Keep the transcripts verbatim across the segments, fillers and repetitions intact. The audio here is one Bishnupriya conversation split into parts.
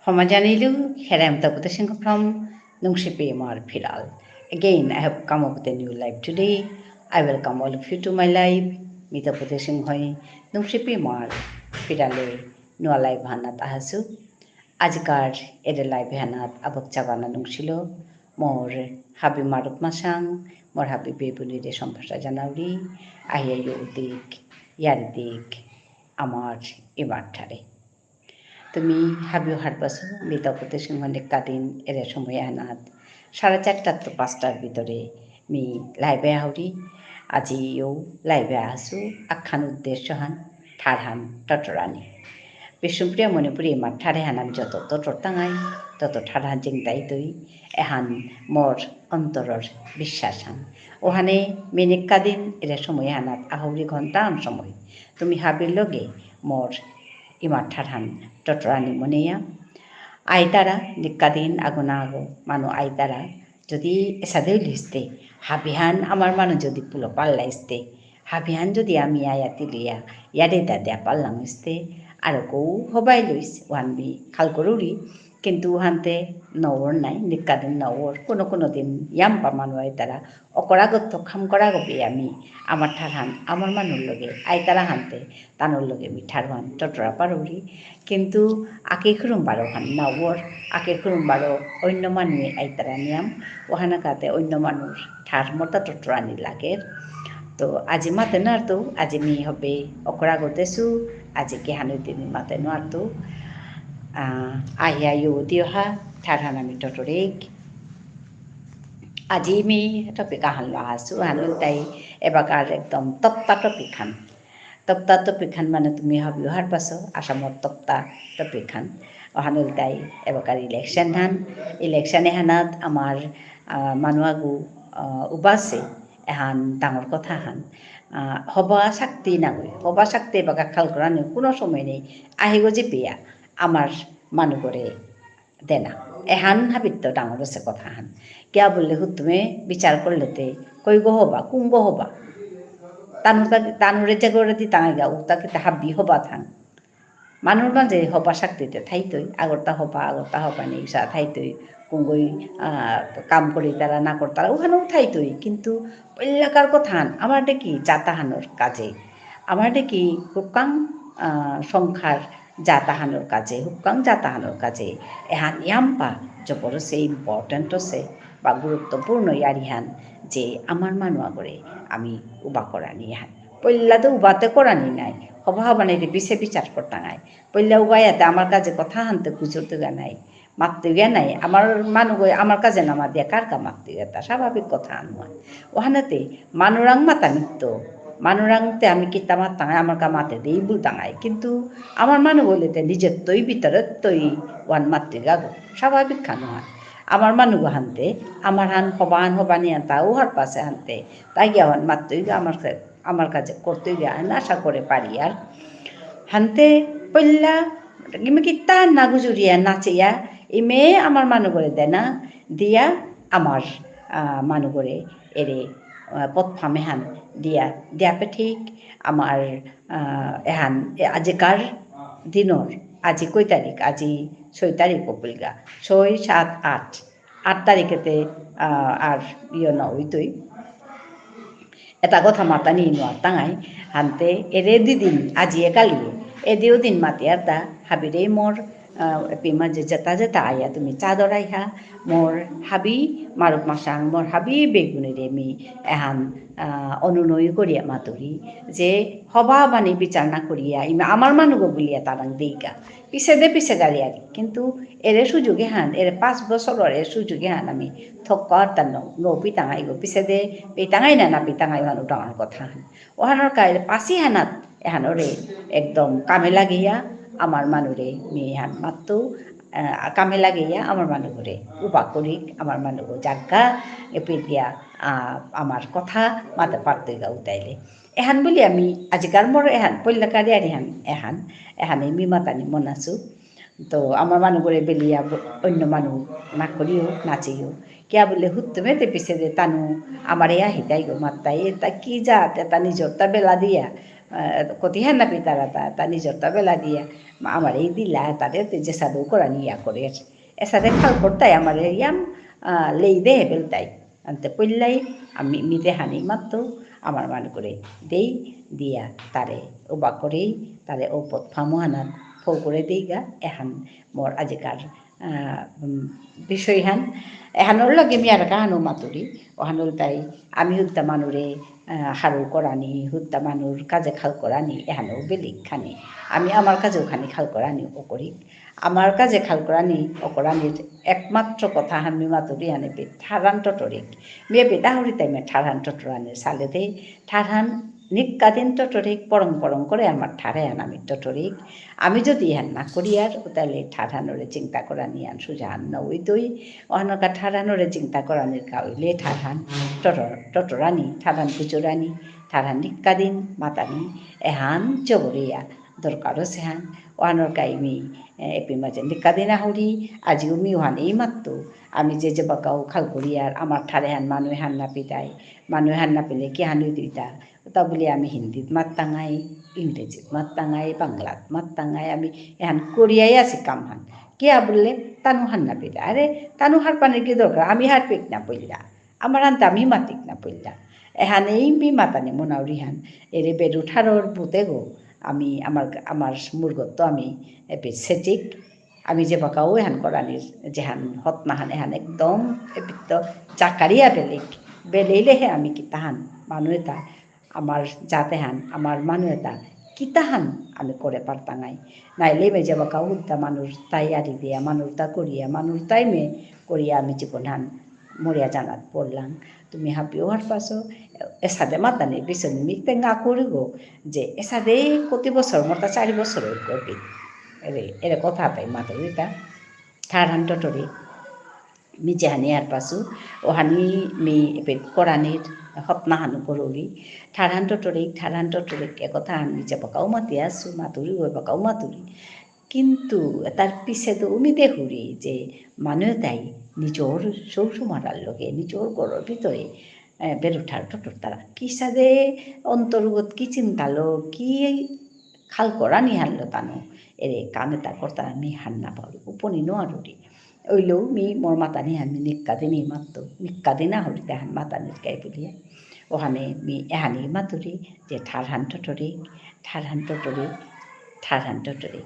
ক্ষমা জানিলু, here I am Tapati Singha from Nungshipi Imar Phiral. Again, I have come up with a new live today. I welcome all of you to my live. Me Tapati সিংহই নুংশিপি ইমার ফিরালে নুয়া live হানাত আহাসু। আজিকার এরে live হানাত আবক চাবানা নুংশিল মোর হাবি মারুপ মাসাং, মোর হাবি বেবুনিরে সম্ভাষা জানাউরি, আহিয়া ইয়ো দিক, ইয়ারি দিক, আমার ইমার ঠারে। তুমি হাবিও হারপাসু, মি তপতি সিংহ নিকাদিন এরে সময় আনাত। সাড়ে চারটার তো পাঁচটার ভিতরে মি live এ আহুরি, আজিও live এ আহাসু, আখান উদ্দেশ্য হান, ঠারহান টটরানি। বিষ্ণুপ্রিয়া মণিপুরী ইমার ঠারে হানান যত টটর তাঙাই, তত ঠারহান জিংতাই তৈ, এহান মোর অন্তরর বিশ্বাস হান। ওহানে মি নিকাদিন এরে সময় হানাত আহুরি ঘন্টা আন সময়। তুমি হাবির লগে মোর ইমার ঠারহান টটরানি মনেয়া। আইতারা নিকাদিন আগো না আগো মানু আইতারা যদি এসাদে লিস্তে, হাবিহান আমার মানু যদি পুলো পাল্লাইস্তে, হাবিহান যদি আমি আয়া তিলিয়া, ইয়ারে দাদিয়া পাল্লাং ইস্তে, আর কৌ হবাই লইস, ওহান মি খাল করুরি, কিন্তু হানতে নওর নাই, নিকাদিন নওর, কোনো কোনো দিন ইয়াম্পা মানু আইতারা, অকরাগত খাম করাগো পেয়ামি, আমার ঠারহান, আমার মানুর লগে, আইতারা হানতে, তানুর লগে মি ঠারহান, টটরা পারুরি। কিন্তু আকে খুরুম বারো হান, নাওর, আকে খুরুম বারো অন্য মানু আইতারা নিয়াম, ওহানা কাতে অন্য মানুর ঠার মতা টটরানি লাগে। তো আজি মাতে নার তো, আজি মি হবে অকরাগো দেসু, আজি কে হানুই দিন মাতে নার তো। আহ, আহিয়া ইয়ো দিও হা, ঠারহান আমি টটরেক। আজি মি topic আহান লো আহাসু, হানুল তাই এবাকার একদম তপ্তা topic হান। তপ্তা topic হান মানে তুমি হাবিও হারপাসো, আসামর তপ্তা topic হান। অহানুল তাই এবাকার election হান। Election এহানাত আমার, আহ, মানু আগো, আহ, উবাসে এহান ডাঙর কথা হান। আহ, হবা শক্তি নাগই। হবা শক্তি এবাকা খাল করানি কোনো সময় নেই। আহিগো জিপিয়া আমার মানুগরে দেনা। এহান হাবিত্ত ডাঙর আছে কথা হান। কিয়া বুললে হুতুমে বিচার করলেতে কইগো হবা, কুঙগো হবা। তানু তা-, তানুরে যেগরে দিতাঙাইগা, উতা কিতা হাবি হবা থাং। মানুর মাঝে হবা শক্তিতে থাইতই, আগরতা হবা, আগরতা হবা নেই, উসা থাইতই, কুঙগই, আহ, কাম করিতারা না করতারা, উহানও থাইতই। কিন্তু পল্লাকার কথা হান, আমার দেখি জাতাহানর কাজে, আমার দেখি হুকাং, আহ, সংখ্যার জাতাহানর কাজে, হুকাং জাতাহানর কাজে, এহান ইয়াম্পা জবরদস্তি important আছে বা গুরুত্বপূর্ণ ইয়ারিহান যে আমার মানু আগরে আমি উবা করানি হান। পল্লা তো উবাতে করানি নাই, হবা হবা নাই পিছে বিচার করতাঙাই। পল্লা উবায়াতে আমার কাজে কথা হানতে গুজরতে গা নাই। মাততে গিয়া নাই, আমার মানুগই আমার কাজে না মাতিয়া কার কা মাততে গিয়া, তা স্বাভাবিক কথা আনুয়া। ওহানাতে মানুরাং মাতা নিত্য, মানুরাংতে আমি কিতা মাতাঙাই, আমার কা মাতে দেই বুলতাঙাই, কিন্তু আমার মানু বলেতে নিজের তৈ ভিতরে তৈ ওয়ান মাততে গাগো, স্বাভাবিক খানুয়া। আমার মানু হানতে, আমার হান হবান হবানি আনতা উহার পাশে হানতে, তাই গিয়া ওয়ান মাততে গা আমার কা-, আমার কাজে করতে গিয়া আন আশা করে পারি আর। হানতে পল্লা, ইমে কিতা না গুজুরিয়া নাচিয়া, ইমে আমার মানুগরে দেনা, দিয়া আমার, আহ, মানুগরে এরে, আহ, পথ ফামে হান দিয়া, দিয়া পে ঠিক আমার, আহ, এহান, এ আজিকার দিনর, আজি কয় তারিখ, আজি ছয় তারিখ অপিলগা, ছয়, সাত, আট, আট তারিখেতে, আহ, আর ইয়ে না হইতই। এটা কথা মাতানি নোয়ারতাঙাই, হানতে এরে দিদিন, আজি একালি, এদিও দিন মাতিয়ারতা, হাবিরেই মোর, আহ, পিমা যে যেতা যেতা আয়া তুমি চাদর আইহা, মোর হাবি মারুপ মাসাং, মোর হাবি বেগুনিরে মি এহান, আহ, অনুনয় করিয়া মাতুরি, যে হবা বানি বিচার না করিয়া, ইমা আমার মানুগো বুলিয়া তারাং দেইগা। পিছেদে পিছে গাড়ি আরি। কিন্তু এরে সুযোগে হান, এরে পাঁচ বছরর এরে সুযোগে হান আমি থক্কা অর্তা ন-, নপিতাঙাইগো। পিছেদে পিতাঙাই না, না পিতাঙাই হান উঠানোর কথা হান। ওহানোর কাইলে পাঁচি হানাত এহানোরে একদম কামে লাগিয়া আমার মানুরে মি হান মাত্তু, আহ, কামে লাগিয়া আমার মানুরে উবা করি, আমার মানু জাগা এপে দিয়া, আহ, আমার কথা মাতে পারতইগা উতাইলে। এহান বুলি আমি আজিকার মোর এহান, পল্লাকারি আরি হান এহান, এহানে মি মাতানি মনাসু। তো আমার মানুগরে বেলিয়া ব-, অন্য মানু না করিও, নাচিও। কিয়া বুলে হুত্তুমে তে পিছে দে তানু আমারে আহিতাই গো মাত্তাই, এতা কি জাত, এতা নিজরতা বেলা দিয়া, আহ, কতিহান না পিতারা তা, তা নিজর তা বেলা দিয়া, মা আমারে দিলা, তারে তে যে সাধু করানি ইয়া করে। এসাদে খাল করতাই আমারে ইয়াম, আহ, লেই দে বেলতাই। আনতে পইলাই আমি মিতে হানি মাত্র আমার মান করে দেই দিয়া তারে উবা করেই তারে ও পথ ফামুহানাত ফৌ করে দেইগা এহান মোর আজিকার, আহ, উম, বিষয়হান। এহানর লগে মি আর কাহানো মাতুরি, ওহানল তাই আমি হুদ্দা মানুরে, আহ, হারু করানি, হুদ্দা মানুর কাজে খাল করানি, এহানো বেলিক খানি। আমি আমার কাজেও খানি খাল করানি ও করি। আমার কাজে খাল করানি ও করানির একমাত্র কথা হান মি মাতুরি হানে পে ঠারহান টটরিক। মি এপে দাহুরি তাই মে ঠারহান টটরানি সালে দে, ঠারহান নিকাদিন টটরিক, পরং পরং করে আমার ঠারহান আমি টটরিক। আমি যদি ইহান না করিয়ার, তাহলে ঠারহানরে চিন্তা করানি আন সুজান না ওই দই। অহানকা ঠারহানরে চিন্তা করানির কা হইলে ঠারহান টটর-, টটরানি, ঠারহান গুজরানি, ঠারহান নিকাদিন মাতানি, এহান জবরিয়া দরকার আছে হান। অহানর কাই মি, এ, এপি মাঝে নিকাদিন আহুরি, আজিও মি ওহান এই মাত্র। আমি যে যে বাকাও খাল করিয়ার, আমার ঠারে হান মানু হান না পিতাই, মানু হান না পেলে কি হান দিতা? তা বলি আমি হিন্দিত মাত্তাঙাই, ইংরেজিত মাত্তাঙাই, বাংলাত মাত্তাঙাই, আমি এহান করিয়াই আছি কামহান। কিয়া বুললে? তানু হার না পেইলা। আরে, তানু হার পানির কি দরকার? আমি হার পেইক না পইলা। আমার হানতে আমি মাতিক না পইলা। এহানেই মি মাতানি মনাউরি হান। এরে বেরু ঠারর বুতে গো, আমি আমার, আমার মুরগত আমি এপে সেচিক, আমি যে বাকাও এহান করানির, যেহান হতনাহান এহান একদম এপিত্ত চাকারিয়া বেলিক, বেলেইলে হে আমি কিতাহান, মানু এতা, আমার জাত এহান, আমার মানু এতা, কিতাহান আমি করে পারতাঙাই। নাইলে মে যে বাকাও হুদ্দা মানুর তাই আরি দিয়া, মানুর তা করিয়া, মানুর তাই মে করিয়া আমি জীবনহান মরিয়া জানাত পড়লাম। তুমি হাবিও হারপাসো, এসাদে মাতানি পিছনে মি তেঙ্গা করিব যে এসাদে কতি বছর, মোর তা চারি বছর হইল কবি। এরে, এরে কথা তাই মাতুরিতা। ঠারহান টটরি। মি যেহানি হারপাসু, ওহানি মি এপে করানির হতনাহানু করুরি। ঠারহান টটরি, ঠারহান টটরি, এ কথা আমি যে বাকাও মাতি আসু, মাতুরি, ওই বাকাও মাতুরি। কিন্তু তার পিছে তো উমি দেহুরি যে মানু এতাই নিজর সৌসুমারার লগে, নিজর ঘরর ভিতরে, এ, বেরুঠার টটরতারা। কিসাদে অন্তরগত কি চিন্তালো, কি খাল করানি হানলো তানু, এরে কাম এতা করতারা মি হার না পাউরি, উপনি নোয়ারুরি। ওইলেও মি মোর মাতানি হান মি নিক্কা দিনই মাত্র, নিক্কা দিন আহুরি তাহান মাতানির কাই বুলিয়া। ওহানে মি এহানি মাতুরি যে ঠারহান টটরি, ঠারহান টটরি, ঠারহান টটরি।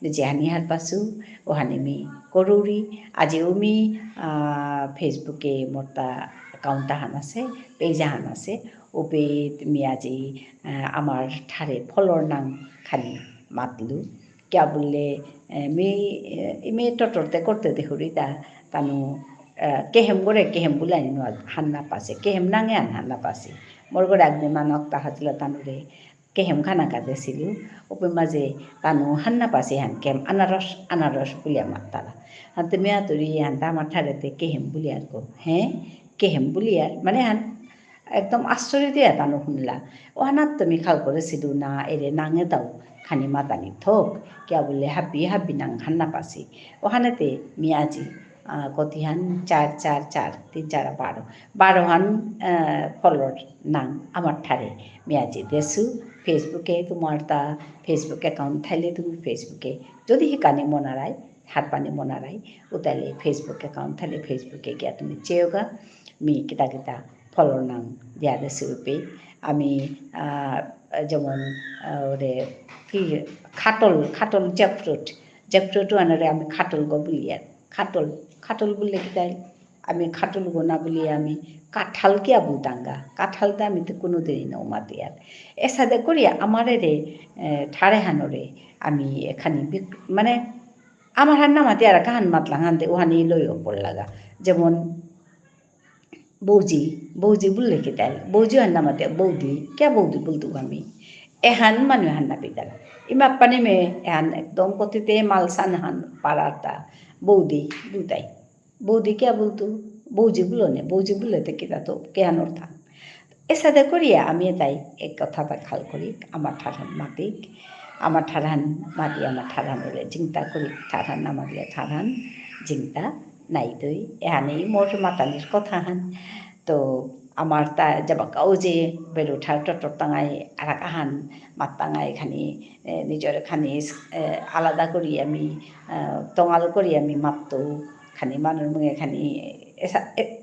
মি যেহানি হারপাসু, ওহানে মি করুরি। আজিও মি, আহ, Facebook-এ মোর তা account আহান আছে, page আহান আছে। ওপে মি আজি, আহ, আমার ঠারে ফলর নাঙ খানি মাতলু। কিয়া বুললে, এ, মি, এ, ইমে টটরতে করতে দেহুরি তা, তানু, এ, কেহেম গরে কেহেম বুলানি নোয়া হার না পাসে, কেহেম নাঙে আন হার না পাসে। মোর গরে আগনি মানু আক্তা হাসিল তানুরে, কেহেম খানা কাজে সিলু, ওপে মাঝে তানু হার না পাসে হান কেহেম আনারস, আনারস বুলিয়া মাত্তারা। হাতে মেয়া তুরি হান তা আমার ঠারেতে কেহেম বুলিয়ার গো, হ্যাঁ? কেহেম বুলিয়ার, মানে হান একদম আশ্চর্য দিয়া তানু হুনলা। ওহানাত তুমি খাল করেসিলু না, এরে নাঙে তাও খানি মাতানি থক। কিয়া বুললে হাবি হাবি নাঙ হার না পাসি। ওহানেতে মি আজি, আহ, কতিহান চার, চার, চার, তিন চার বারো। বারোহান, আহ, ফলর নাঙ আমার ঠারে মি আজি দেসু। Facebook-এ তোমার তা Facebook account থাইলে তুমি Facebook-এ যদি হিকানি মনারাই, হারপানি মনারাই, উতালে Facebook account থাইলে Facebook-এ গিয়া তুমি চেয়োগা। মি কিতা কিতা ফলর নাঙ দিয়া দেসু রূপে। আমি, আহ, যেমন, আহ, ওরে কি খাটল, খাটল jackfruit, jackfruit আনারে আমি খাটল গো বুলিয়ার। খাটল, খাটল বুললে কিতাই? আমি খাটল গো না বুলি আমি কাঁঠাল কিয়া বুলতাঙগা? কাঁঠাল তো আমি তো কোনোদিনই না মাতিয়ার। এসাদে করিয়া আমারে রে, এ, ঠারে হানরে আমি এখানে বিক-, মানে আমার হান না মাতিয়ার কাহান মাতলাঙ হানতে ওহানি লইও পড়লাগা। যেমন বৌজি, বৌজি বুললে কিতাই? বৌজি হান না মাতে, বৌদি, কিয়া বৌদি বুলতু আমি? এহান মানু হান না পিতারা। ইমা পানি মে এহান একদম কতিতে মালসান হান পারাতা, বৌদি বুলতাই। বৌদি কিয়া বুলতু? বৌজি বুলো নে, বৌজি বুললে তে কিতা তো কেহান অর্থা। এসাদে করিয়া আমি এতাই এক কথা তা খাল করি, আমার ঠারহান মাতিক, আমার ঠারহান মাতি, আমার ঠারহানরে চিন্তা করি, ঠারহান না মাতিলে ঠারহান চিন্তা নাই দই। এহানেই মোর মাতানির কথাহান। তো আমার তা যাবাকাও যে বেলুঠার টটর তাঙাই, আরাক আহান মাত তাঙাই খানি, এ, নিজর খানি, এ, আলাদা করি আমি, আ, তঙাল করি আমি মাততো, খানি মানুর মুঙে খানি, এসা-, এ-,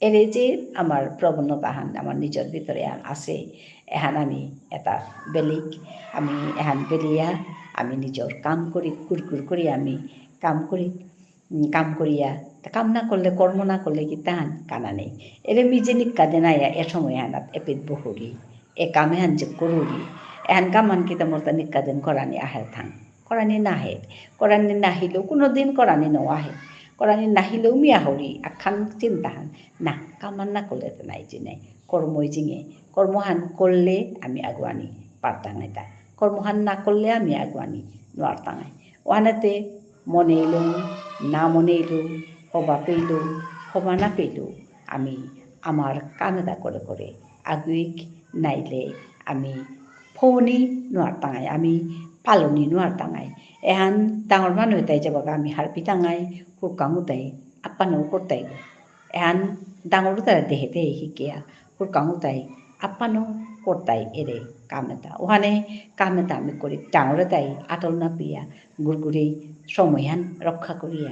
এরে যে আমার প্রবণতাহান আমার নিজর ভিতরে আ-, আছে, এহান আমি এতা বেলিক, আমি এহান বেলিয়া, আমি নিজর কাম করি, কুরকুর করি আমি কাম করি। উম, কাম করিয়া, তা কাম না করলে, কর্ম না করলে কিতাহান কানা নেই। এরে মি যে নিক্কা দেন আয়া, এ সময় হানাত এপিত বহুরি, এ কাম এহান যে করুরি, এহান কাম হান কিতা মোর তা নিক্কা দেন করানি আহের থাং। করানি নাহে, করানি নাহিলেও, কোনোদিন করানি ন আহে। করানি নাহিলেও মি আহরি, আখান চিন্তাহান, না, কাম হান না করলে তো নাই যে নাই। কর্মই জিঙে, কর্মহান করলে আমি আগুয়ানি পারতাঙাই তা। কর্মহান না করলে আমি আগুয়ানি নোয়ারতাঙাই। ওহানেতে মনে এলুম, না মনে এলুম, হবা পেলুম, হবা না পেলুম, আমি আমার কামেদা করে করে আগুইক নাইলে আমি ফৌনি নোয়ারতাঙাই, আমি পালনি নোয়ারতাঙাই। এহান ডাঙর মানু এতাই যাবাকা আমি হারপিতাঙাই, হুরকাঙুতাই, আপ্পানো করতাই। এহান ডাঙর উতারা দেহে দেহে হিকিয়া, হুরকাঙুতাই, আপ্পানো করতাই এরে কামেতা। ওহানে কামেতা আমি করি ডাঙরে তাই আটল না পিয়া, গুড়গুড়ি সময়হান রক্ষা করিয়া।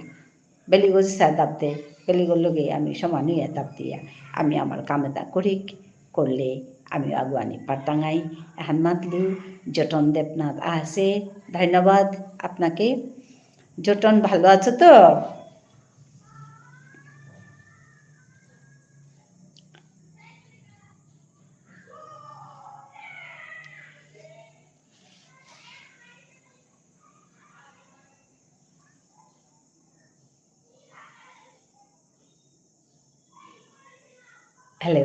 বেলিগো যেসা দাবতে, বেলিগোর লগে আমি সমান হইয়া দাব দিয়া, আমি আমার কামেতা করিক, করলে আমি আগুয়ানি পারতাঙাই। এহান মাতলু, জটন দেবনাথ আছে, ধন্যবাদ আপনাকে। জটন ভালো আছো তো? Hello.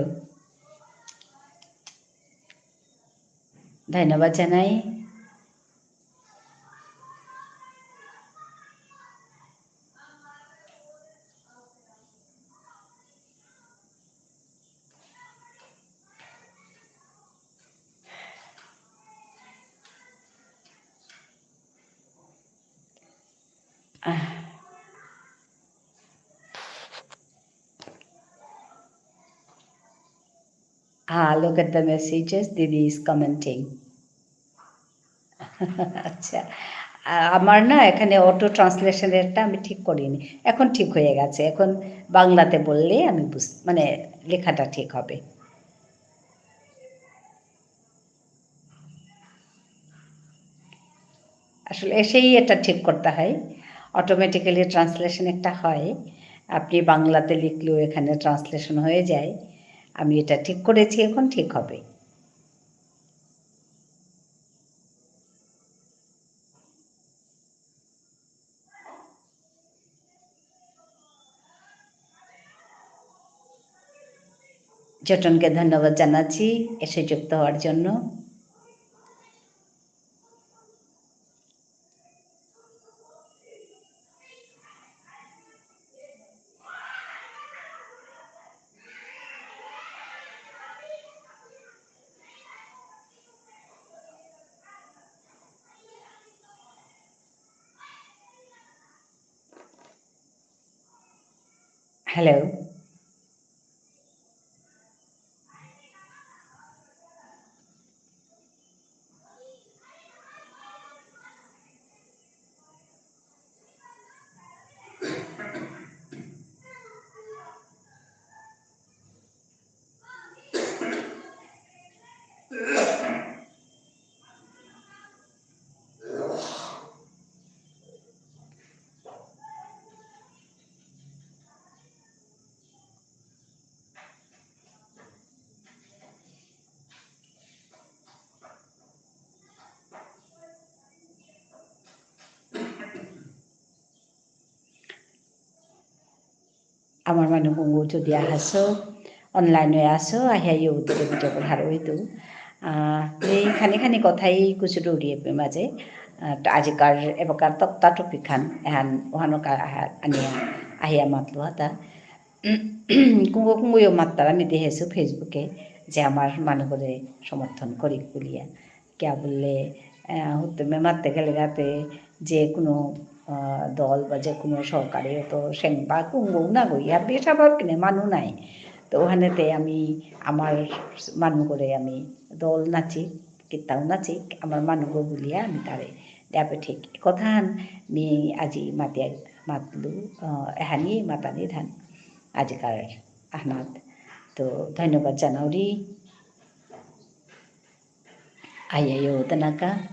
ধন্যবাদ জানাই। আহ। Ah, look at the messages, দিদি is commenting. আচ্ছা। আ-, আমার না এখানে auto translation এরটা আমি ঠিক করিনি। এখন ঠিক হয়ে গেছে। এখন বাংলাতে বললে আমি বুঝ-, মানে লেখাটা ঠিক হবে। আসলে এসেই এটা ঠিক করতে হয়। Automatically translation একটা হয়। আপনি বাংলাতে লিখলেও এখানে translation হয়ে যায়। আমি এটা ঠিক করেছি, এখন ঠিক হবে। জটনকে ধন্যবাদ জানাচ্ছি এসে যুক্ত হওয়ার জন্য। Hello. আমার মানু কুঙগ যদি আহাসো, online এ আসো, আহিয়া ইয়ে উত্তরে video call হারৌ হইতু। আহ, এই খানি খানি কথাই কুচুরি উড়িয়ে পে মাঝে। আহ, তো আজিকার এবাকার তক্তা topic খান, এহান, ওহানো কা-, আহা-, আনিয়া, আহিয়া মাতলু হাতা। কুঙগ কুঙগ ইয়ে মাত্তারা মি দেহেসু Facebook এ, যে আমার মানুগরে সমর্থন করি বুলিয়া। কিয়া বুললে, আহ, হুতুমে মাততে গেলে গাতে যে কোনো, আহ, দল বা যে কোনো সরকারে তো সেংবা কুঙগ না গই, আর বেশা ভাব কিনে মানু নাই। তো ওহানেতে আমি আমার মানুগরে আমি দল নাচিক, কিত্তাও নাচিক, আমার মানুগ বুলিয়া আমি তারে দেয়াপে ঠিক। কথাহান মি আজি মাতিয়া মাতলু, আহ, এহানি মাতানি ধান আজিকার আহনাত। তো ধন্যবাদ জানাউরি। আইয়া ইয়ৌ তানাকা।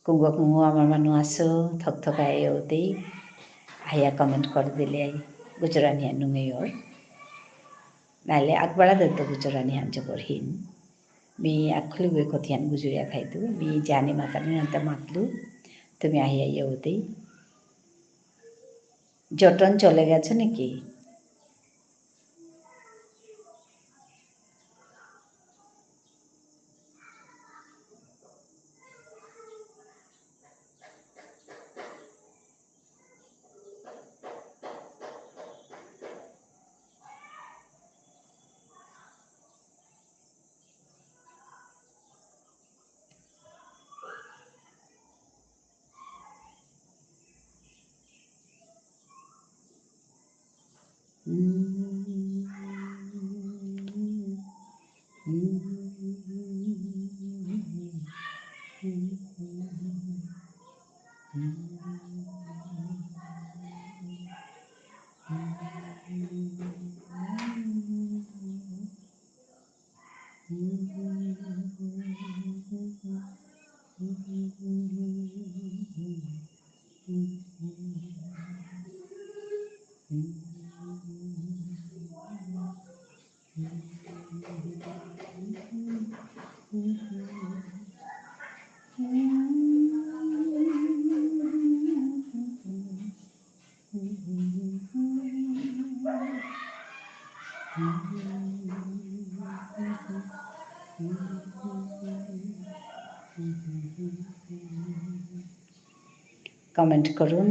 কুঙগ কুঙগ আমার মানু আসো, থকথকা এ ওতেই, আয়া comment করে দিলে আই, গুজরানি হান নুঙেয়র। নাইলে আকবারা দত্ত গুজরানি হান জবরহীন। মি আকখুলি বে কতিয়ান গুজরিয়া থাইতু, মি জানি মাতানি নান্তা মাতলু, তুমি আহিয়া ইয়ে ওতেই। জটন চলে গেছে নাকি? Comment করুন।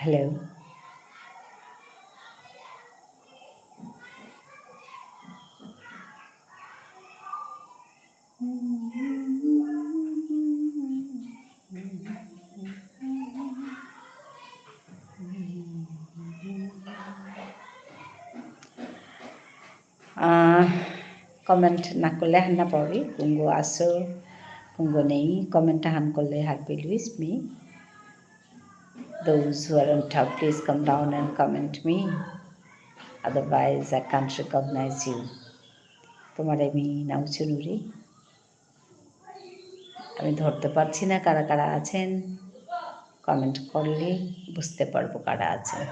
Hello. আহ, comment না করলে হার না পাবি, কুঙগ আসো, কুঙগ নেই, comment হান করলে হারপেইলুইস me. Those who are on top, please come down and comment me. Otherwise, I can't recognize you. তোমারে মি নাউ চিনুরি। আমি ধরতে পারছি না কারা কারা আছেন। Comment করলে বুঝতে পারবো কারা আছেন।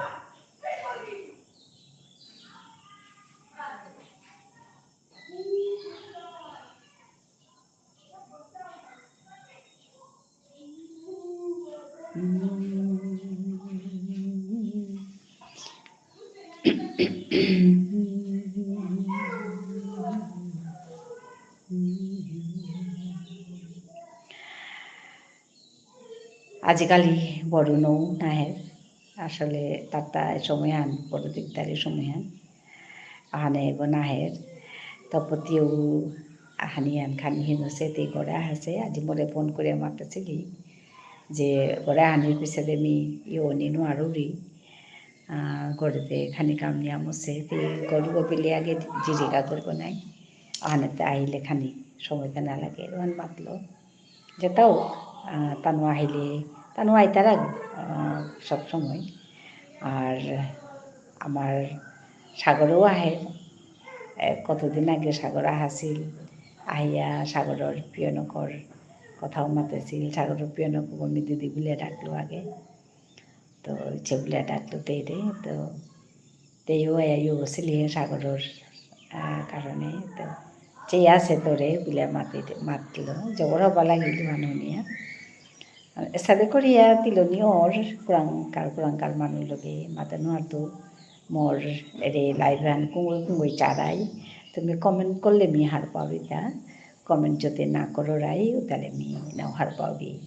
আজিকালি বরুণও নাহের। আসলে তাতা সময়হান, বড় দিকদারি সময়হান। আহানে এগো নাহের। তপতিও আহানি আন খানি হিনো সে তে ঘরে আহেসে। আজি মোরে ফোন করে মাতেসিলি যে ঘরে আহানির পিছে দে মি ইয়ো নিনু আরুরি। আহ, ঘরে দে খানি কাম নিয়ামসে। তে ঘরগ পিলে আগে জিরিগা করব নাই। আহানেতে আহিলে খানি সময় দেনা লাগে। ওহান মাতলো। যেতাও, আহ, তানু আহিলে, তানু আইতারা, আহ, সব সময়। আর আমার সাগরও আহে। এ, কতদিন আগে সাগর আহাসিল। আহিয়া সাগরর পিয়নকর কথাও মাতেসিল। সাগরর পিয়নকগ মি দিদি বুলিয়া ডাকলো আগে। তো ইচ্ছে বুলিয়া ডাকলো তেরে। তো তেও আয়া ইয়ো বসিলি সাগরর, আহ, কারণে। তো চেয়া আসে তোরে বুলিয়া মাতিতে, মাতলো। জবর হবা লাগিল মানু নিয়া। এসাদে করিয়া তিলনি অর কুরাংকার, কুরাংকার মানু লগে মাতে নুয়ারতু। মোর এরে live হান কুঙগই কুঙগই চারাই। তুমি comment করলে মি হারপাউরিতা। Comment যদি না কররাই, উতালে মি নাউ হারপাউরি।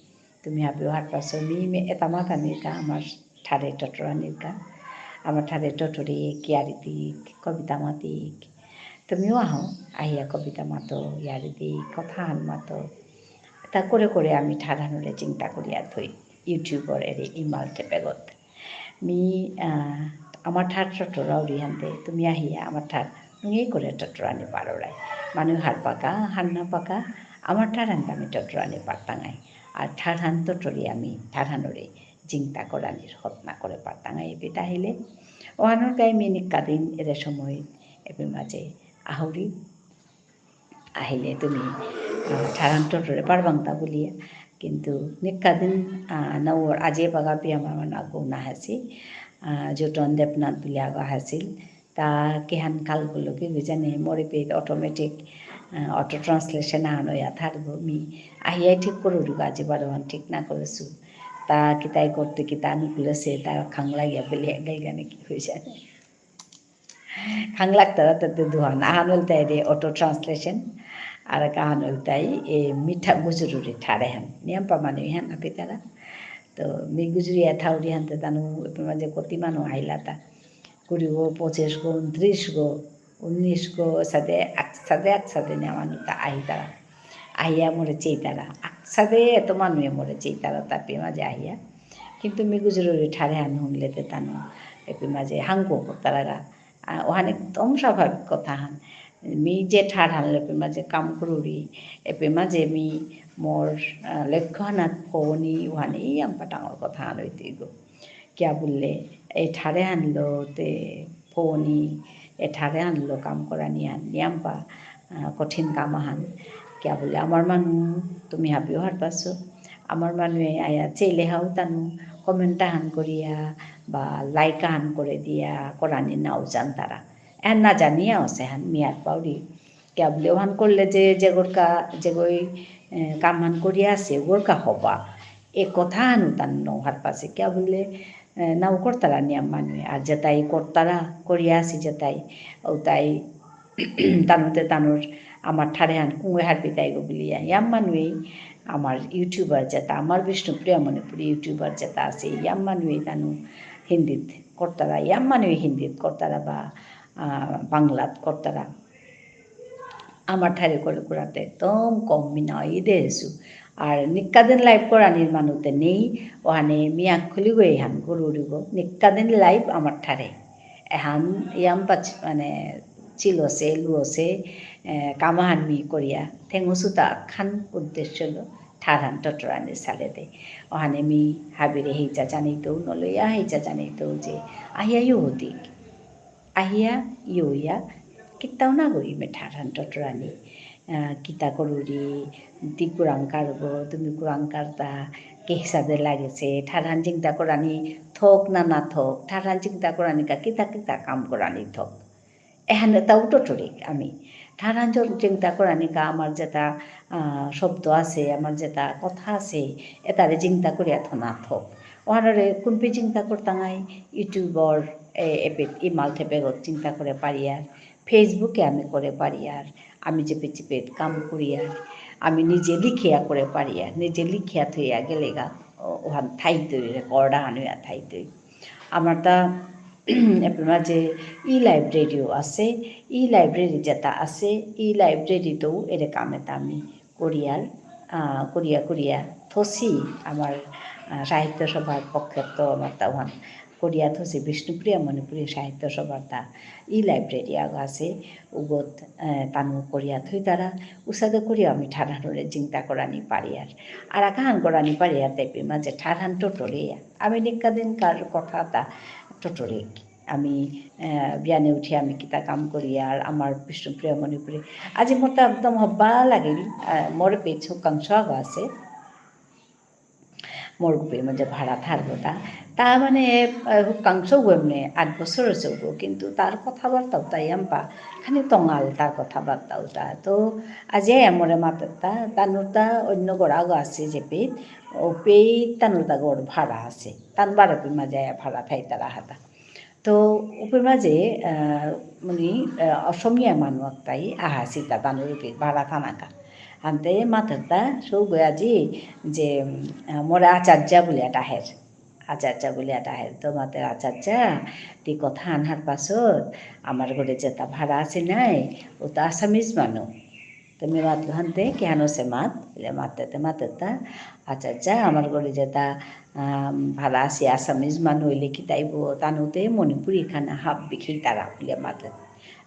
তুমি হাবিও হারপাসো, মি, মি এতা মাতানিকা, আমার ঠারে টটরানিকা, আমার ঠারে টটরিক, ইয়ারি দিক, কবিতা মাতিক। তুমিও আহো, আহিয়া কবিতা মাতো, ইয়ারি দিক, কথাহান মাতো। এতা করে করে আমি ঠারহানরে চিন্তা করিয়া থই, YouTubeর এরে ইমাল টেপেগত। মি, আহ, আমার ঠার টটরাউরি হানতে, তুমি আহিয়া আমার ঠার নুঙেই করে টটরানি পাররাই। মানু হারপাকা, হার না পাকা, আমার ঠারহান আমি টটরানি পারতাঙাই। আর ঠারহান টটরি আমি, ঠারহানরে চিন্তা করানির হতনা করে পারতাঙাই এপেইত আহিলে। ওহানর কা মি নিকাদিন এরে সময় এপেই মাঝে আহুরি। আহিলে তুমি, আহ, ঠারহান টটরে পারবাংতা বুলিয়া। কিন্তু নিকাদিন, আহ, নাউর আজি এবাকা পি আমার মানে আগো না আহেসি, আহ, জুটন দেবনাথ বুলিয়া আগো আহেসিল। তা কিহান কাল করলো কি জানে, মোরে পে automatic, আহ, auto translation আহান ইয়া থারগো মি। আহিয়াই ঠিক করুরিগো আজি বারো হান ঠিক না করেসু। তা কিতাই করতে কিতা নুকুলেসে, তা খাংলা গিয়া বেলে গেল গানে কি হয়ে জানে। খাংলাক তারা তাতে দুহান, আহান হলতাই রে auto translation, আর এক আহান হলতাই এ মিঠা গুজরুরি ঠারেহান। নিয়াম পা মানু ইহান আপি তারা। তো মি গুজরিয়া থাউরি হানতে তানু এপেই মাঝে কতি মানু আহিলাতা। কুড়িগো, পঁচিশগো, ঊনত্রিশগো, উনিশগো, সাদে, এক সাদে, এক সাদে নিয়া মানু তা আহিতারা। আহিয়া মোরে চেইতারা। এক সাদে এত মানুয়ে মোরে চেইতারা তাপি মাঝে আহিয়া। কিন্তু মি গুজরুরি ঠারেহান হুনলে তে তানু এপেই মাঝে হাংকু করতারাগা। আহ, ওহান একদম স্বাভাবিক কথাহান। মি যে ঠারহানলো এপেই মাঝে কাম করুরি, এপেই মাঝে মি মোর, আহ, লক্ষ্যহানাত পৌনি, ওহান ইয়াম্পা ডাঙর কথাহান হইতইগো। কিয়া বুললে, এ ঠারেহানলো তে পৌনি, এ ঠারেহানলো কাম করানিহান, ইয়াম্পা, আহ, কঠিন কাম আহান। কিয়া বুললে, আমার মানু, তুমি হাবিও হারপাসো, আমার মানুয়ে আয়া চেইলে হাউ তানু, comment আহান করিয়া বা like আহান করে দিয়া করানি নাও জানতারা। এহান না জানিয়া আছে হান মিয়ার পাউরি। কিয়া বুলে ওহান করলে যে, যেগরকা, যেগই, এ, কামহান করিয়া আছে, ওগরকা হবা। এ কথা হানু তান নহার পাশে। কিয়া বুলে, এ, নাও করতারা নিয়াম মানুয়ে। আর যেতাই করতারা, করিয়া আছে যেতাই। ওতাই তানুতে তানুর আমার ঠারে হান কুঙে হারপি তাইগো বুলিয়া। ইয়াম মানুয়েই আমার YouTuber যেতা, আমার বিষ্ণুপ্রিয়া মণিপুরী YouTuber যেতা আছে, ইয়াম মানুয়েই তানু হিন্দিত করতারা, ইয়াম মানুয়েই হিন্দিত করতারা বা, আহ, বাংলাত করতারা। আমার ঠারে করে কুরাতে একদম কম মিনাই দেহেসু। আর নিক্কা দিন live করানির মানুতে নেই, ওহানে মিয়া খুলি গো এহান গরুরিব। নিক্কা দিন live আমার ঠারে। এহান ইয়াম পাচ-, মানে, চিলসে, লুসে, এ, কামাহান মি করিয়া, থেঙুসুতা খান উদ্দেশ্য লো, ঠারহান টটরানি সালেদে। ওহানে মি হাবিরে হেইচা জানিতৌ, নলয়া হেইচা জানিতৌ যে, আহিয়া ইয়ো হতিক। আহিয়া ইয়ো ইয়া, কিত্তাও না গই মে ঠারহান টটরানি। আ, কিতা করুরি, তি কুরাং কারগো, তুমি কুরাং কারতা, কে হিসাবে লাগেসে, ঠারহান চিন্তা করানি থক না না থক, ঠারহান চিন্তা করানি কা কিতা কিতা কাম করানি থক। এহানে তাও টটরিক আমি। ঠারহান জ-, চিন্তা করানি কা আমার যেতা, আ, শব্দ আছে, আমার যেতা কথা আছে, এতারে চিন্তা করিয়া থনা থক। ওহানরে কুনপি চিন্তা করতাঙাই, YouTubeর, এ, এপেত ইমাল থেপেগত চিন্তা করে পারিয়ার, Facebookএ আমি করে পারিয়ার, আমি যেপেত যেপেত কাম করিয়ার, আমি নিজে লিখিয়া করে পারিয়ার, নিজে লিখিয়া থইয়া গেলেগা, ও-, ওহান থাইতই, record আহান ইয়া থাইতই। আমার তা এপের মাঝে e-libraryও আছে, e-library যেতা আছে, e-libraryতেও এরে কাম এতা আমি করিয়ার, আহ, করিয়া করিয়া থসি আমার, আহ, সাহিত্য সভার পক্ষে তো আমার তা ওহান করিয়া থসি বিষ্ণুপ্রিয়া মণিপুরী সাহিত্য সভার তা e-library আগ আছে, উগত, আহ, তানু করিয়া থইতারা, উসাদে করিয়া আমি ঠারহানরে চিন্তা করানি পারিয়ার। আর আকাহান করানি পারিয়ার তেপি মাঝে ঠারহান টটরিয়া। আমি নিকা দিনকার কথা তা টটরিক। আমি, আহ, বিয়ানে উঠি আমি কিতা কাম করিয়ার, আমার বিষ্ণুপ্রিয়া মণিপুরী। আজি মোর তা একদম হব্বা লাগিল, আহ, মোর পেজ হুকাংশ আগ আছে। মোর গুপে মধ্যে ভাড়া থারবো তা। তা মানে, আহ, হুকাংশ গো এমনে আট বছর হয়েছে গো, কিন্তু তার কথাবার্তাও তাই আমপা, খানি তঙাল তার কথাবার্তাও তা। তো আজি মোরে মাতের তা, তানুর তা অন্য গড় আগ আছে যে পেট, ও পেট তানুর তা গড় ভাড়া আছে। তান বারো পি মাঝে ভাড়া থাইতারা হাতা। তো উপের মাঝে, আহ, উনি, আহ, অসমীয়া মানু একটাই আহা সীতা তানুর উপে ভাড়া থানাকা। আনতে মাতেরতা সৌগয়া আজি যে, উম, আহ, মোরে আচার্যা বুলিয়া ডাহের। আচার্যা বুলিয়া ডাহের। তো মাতের আচার্যা, তি কথা আনহার পাছত, আমার ঘরে যেতা ভাড়া আছে নাই, ও তো আসামিজ মানু। তো মি মাতলু হানতে, কিহান অসে মাত, বুলে মাতেতে মাতেতা, আচ্ছা, আচ্ছা, আমার ঘরে যেতা, আম, ভাড়া আছে আসামিজ মানু হইলে কিতা ইব, তানুতে মণিপুরি খানা হাব্বি খেইতারা, বুলে মাতে।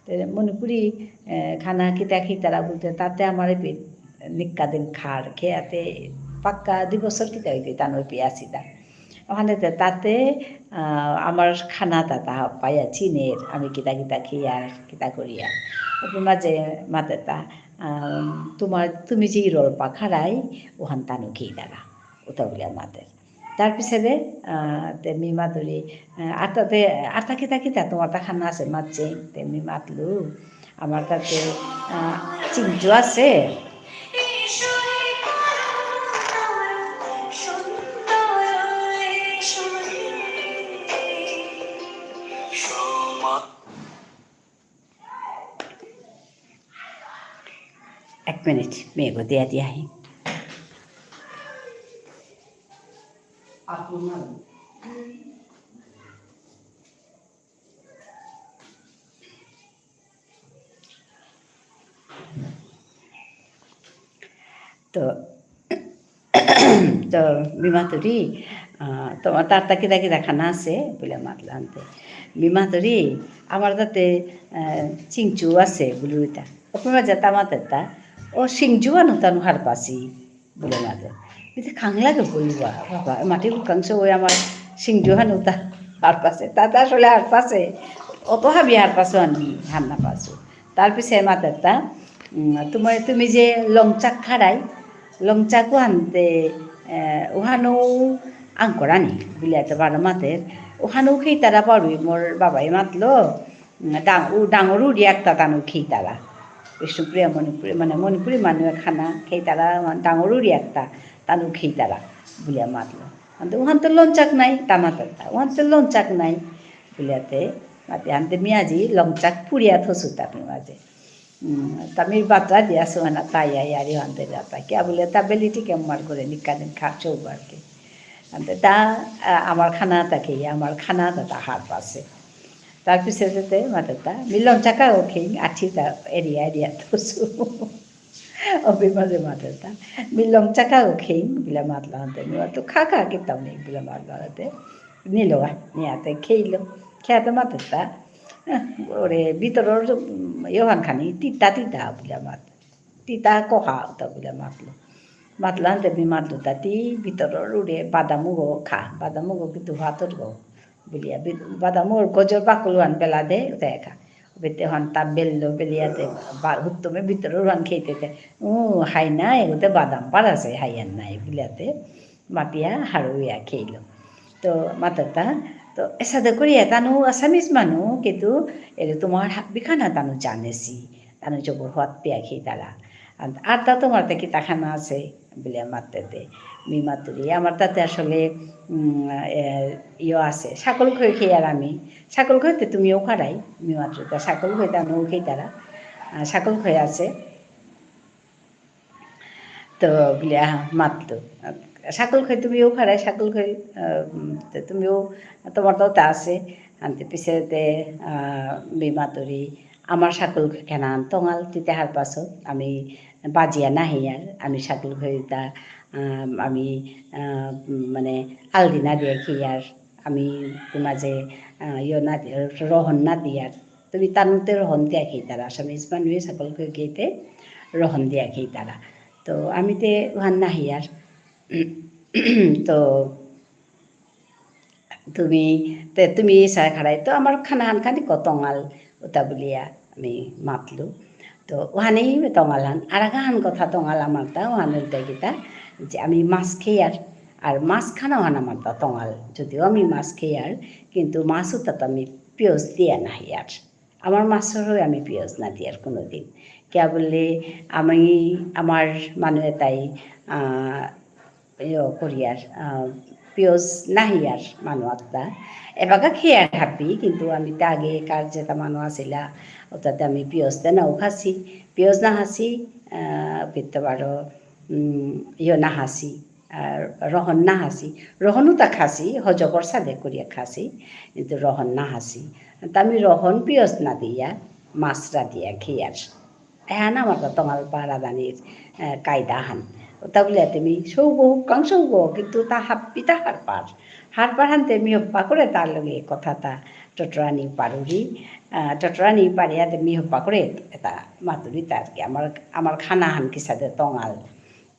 তে মণিপুরি, এ, খানা কিতা খেইতারা বুলতে, তাতে আমার এপে নিক্কা দিন খার, খেয়াতে পাক্কা দুই বছর কিতা হইতে তানু এপে আসিতা। ওখানে তে তাতে, আহ, আমার খানা তাতা পাইয়া চিনের, আমি কিতা কিতা খেয়ার, কিতা করিয়ার। ওপর মাঝে মাতেতা, আহ, তোমার, তুমি যে রোল পাখারাই, ওখান তানু খেয়ে দাঁড়া, ওটা বলে আমাদের। তার পিছে দে, আহ, তে মি মাতুরি, আহ, আতা তে, আতা কিতা কিতা তোমার তা খানা আছে, মাতছে, তে মি মাতলু, আমার তাতে, আহ, চিংচু আছে। এক মিনিট, মেঘ দিয়া দিয়া আহি। তো, তো মি মাতুরি, আহ, তোমার তার তা কিতা কিতা খানা আছে? বুলে মাতলু হানতে। মি মাতুরি, আমার তাতে, আহ, চিংচু আছে, বুলু ইতা। ওপর মাঝে তা মাতেতা, ও সিংজু আনু তানু হারপাসি। বুলে মাতে। ইতে খাংলা কে কইবা, বাবা, মাটি হুকাংশ ওই আমার সিংজু হানু তা হারপাসে। তাতে আসলে হারপাসে। অত হাবি হারপাসো আনবি, হার না পাসো। তার পিছে মাতেতা, উম, তুমি, তুমি যে লংচাক খারাই, লংচাকু আনতে, এ, উহানো আঙকরানি, বুলিয়াতে বারো মাতের, ওহানউ খেইতারা বারুই মোর বাবাই মাতলো, উম, ডাং-, উ-, ডাঙর উড়ি একটা তানু খেইতারা। বিষ্ণুপ্রিয়া মণিপুরী, মানে মণিপুরী মানু এহানা খেইতারা, ডাঙর উড়ি একটা তানু খেইতারা, বুলিয়া মাতলো। আনতে ওহান তো লঞ্চাক নাই, তা মাতেরতা, ওহান তো লঞ্চাক নাই, বুলিয়াতে, মাতে আনতে মি আজি লঞ্চাক পুরিয়া থসু তার মাঝে। উম, তা মি বাতরা দিয়া সুহানা তাই আই আরি হানতে যাতা। কিয়া বুলে তা বেলিটি কে মার করে নিকা দিন খা চৌবার কে। আনতে তা, আ, আমার খানা তা খেয়ে, আমার খানা তা তা হার পাসে। তার পিছে যেতে মাতে তা, মি লঞ্চাকা ও খেয়ে, আঠি তা এরিয়া এরিয়া থসু। অভি মাঝে মাতে তা, মি লঞ্চাকা ও খেয়ে, বুলে মাতলা হানতে, মি তো খা খা কিতাম নেই, বুলে মাতলা হানতে। নিলো গা, নিয়াতে খেইলো। খেয়াতে মাতে তা, আহ, ওরে ভিতরর, উম, ইয়োহান খানি তিতা তিতা বুলে মাত। তিতা কহা ওতা বুলে মাতলো। মাতলাহানতে মি মাতলো তা তি ভিতরর ওরে বাদামুগো খা। বাদামুগো কিন্তু ভাতর গো। বুলিয়া বি-, বাদামুগর গজর বাকলহান বেলা দে, ওতা খা। বেতে হান তা বেললো, বেলিয়াতে বা-, হুত্তমে ভিতরর হান খেইতে তে। উ, হাই নাই, ওতে বাদাম পার আছে, হাই আর নাই, বুলিয়াতে। মাতিয়া হারুয়া খেইল। তো মাতাতা, তো এসাদে করিয়া তানু Assamese মানু, কিন্তু এরে তোমার হা-, বিখানা তানু জানেসি, তানু জবর হাত পেয়া খেইতারা। আর, আর তা তোমার তা কিতা খানা আছে? বুলে মাতেতে। মি মাতুরি, আমার তাতে আসলে, উম, এ, ইয়ো আছে, সাকল খই খেয়ার আমি। সাকল খইতে তুমিও খারাই, মি মাতুরি, তা সাকল খই তানু খেইতারা। আহ, সাকল খই আছে। তো বুলিয়া মাতলো। সাকল খই তুমিও খারাই, সাকল খই, আহ, উম, তে তুমিও, তোমার তো তা আছে। আনতে পিছে তে, আহ, মি মাতুরি, আমার সাকল খই খানা তঙাল তিতে হার পাসো। আমি বাজিয়া নাহিয়ার, আমি সাকল খই তা, আহ, আমি, আহ, উম, মানে আলদি না দিয়ে খেয়ার, আমি তোমার যে, আহ, ইয়ো না দিয়ে, রহন না দিয়ার। তুমি তানুতে রহন দিয়া খেইতারা, Assamese মানুয়ে সাকল খই খেইতে রহন দিয়া খেইতারা। তো আমি তে ওহান নাহিয়ার। তো তুমি, তে তুমি এসাদে খারাই, তো আমার খানাহান খানি ক তঙাল, ওতা বুলিয়া আমি মাতলু। তো ওহানেই তঙালহান, আর আগাহান কথা তঙাল আমার তা, ওহান ইলতাই কিতা, যে আমি মাছ খেয়ার, আর মাছ খানা ওহান আমার তা তঙাল। যদিও আমি মাছ খেয়ার, কিন্তু মাছ ওতাত আমি পিঁয়াজ দিয়া নাহিয়ার। আমার মাছর হয়ে আমি পিঁয়াজ না দিয়ার কোনোদিন। কিয়া বুললে আমি আমার মানু এতাই, আহ, ইয়ো করিয়ার, আহ, পিঁয়াজ নাহিয়ার মানু আত্তা। এবাকা খেয়ার হাবি, কিন্তু আমি তা আগে কার যেতা মানু আসিলা, ওতাতে আমি পিঁয়াজ তে নাও খাসি, পিঁয়াজ না হাসি, আহ, পিত্ত বারো, উম, ইয়ো না হাসি। আর রহন না হাসি, রহনও তা খাসি, হজকর সাদে করিয়া খাসি, কিন্তু রহন না হাসি। তা আমি রহন পিঁয়াজ না দিয়া, মাছ রাধিয়া খেয়ার। এহান আমার তা তঙাল পারা দানির, আহ, কায়দাহান। ওতা বুলে তুমি সৌগ, হুকাং সৌগ, কিন্তু তা হাব্বি তা হারপার। হারপার হানতে মি হব্বা করে তার লগে কথা তা টটরানি পারুরি, আহ, টটরানি পারিয়া তে মি হব্বা করে এতা মাতুরি তার কি আমার, আমার খানাহান কিসাদে তঙাল।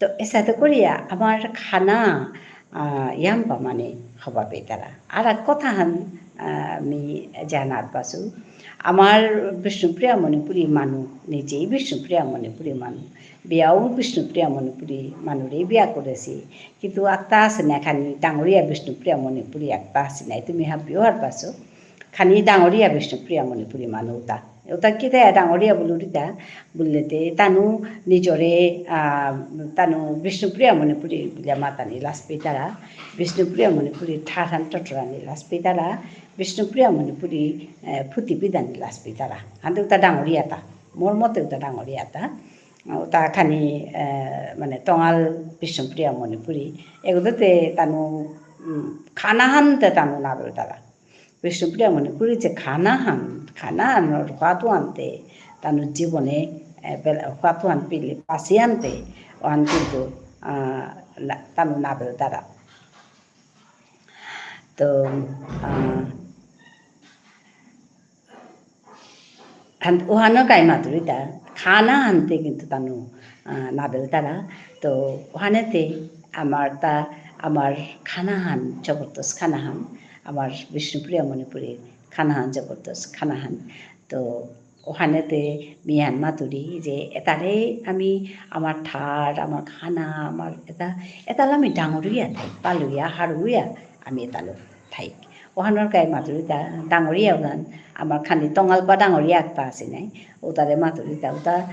তো এসাদে করিয়া আমার খানা, আহ, ইয়াম্পা মানে হবা পেতারা। আর এক কথাহান, আহ, আমি জানার পাসু। আমার বিষ্ণুপ্রিয়া মণিপুরী মানু, নিজেই বিষ্ণুপ্রিয়া মণিপুরী মানু। বিয়াও বিষ্ণুপ্রিয়া মণিপুরী মানুরে বিয়া করেসি। কিন্তু আত্তা আছে না খানি ডাঙরিয়া বিষ্ণুপ্রিয়া মণিপুরী আত্তা আছে না। তুমি হাবিও হার পাসু। খানি ডাঙরিয়া বিষ্ণুপ্রিয়া মণিপুরী মানু ওতা। ওতা কিতা ডাঙরিয়া বুলুরিতা বুললেতে তানু নিজরে, আহ, তানু বিষ্ণুপ্রিয়া মণিপুরী বুলিয়া মাতানি লাজ পেইতারা। বিষ্ণুপ্রিয়া মণিপুরী ঠারহান টটরানি লাজ পেইতারা। বিষ্ণুপ্রিয়া মণিপুরী, আহ, ফুতি পিদানি লাজ পেইতারা। হানতে ওতা ডাঙরিয়া তা। মোর মতে ওতা ডাঙরিয়া তা। ওতা খানি, আহ, মানে তঙাল বিষ্ণুপ্রিয়া মণিপুরী। এগুলোতে তানু, উম, খানা হানতে তানু না বেলতারা। বিষ্ণুপ্রিয়া মণিপুরী যে খানাহান, খানাহানর খোয়াতু আনতে, তানু জীবনে, এ, বেল-, খোয়াতু আন পিলে, পাসি আনতে, ওহান কিন্তু, আহ, না-, তানু না বেলতারা। তো, আহ, হান-, ওহানো কাই মাতুরিতা, খানা হানতে কিন্তু তানু, আহ, না বেলতারা। তো ওহানেতে আমার তা, আমার খানাহান, জবরদস্ত খানাহান, আমার বিষ্ণুপ্রিয়া মণিপুরী খানাহান, জবরদস্ত খানাহান। তো ওহানেতে মি এহান মাতুরি যে এতারে আমি আমার ঠার, আমার খানা, আমার এতা, এতালো আমি ডাঙরিয়া থাই, পালুয়া, হারুয়া আমি এতালো থাই। ওহানর কাই মাতুরিতা ডাঙরিয়া উদান, আমার খানি টঙালপা ডাঙরিয়া আকতা আসি নাই, উতারে মাতুরিতা, উতা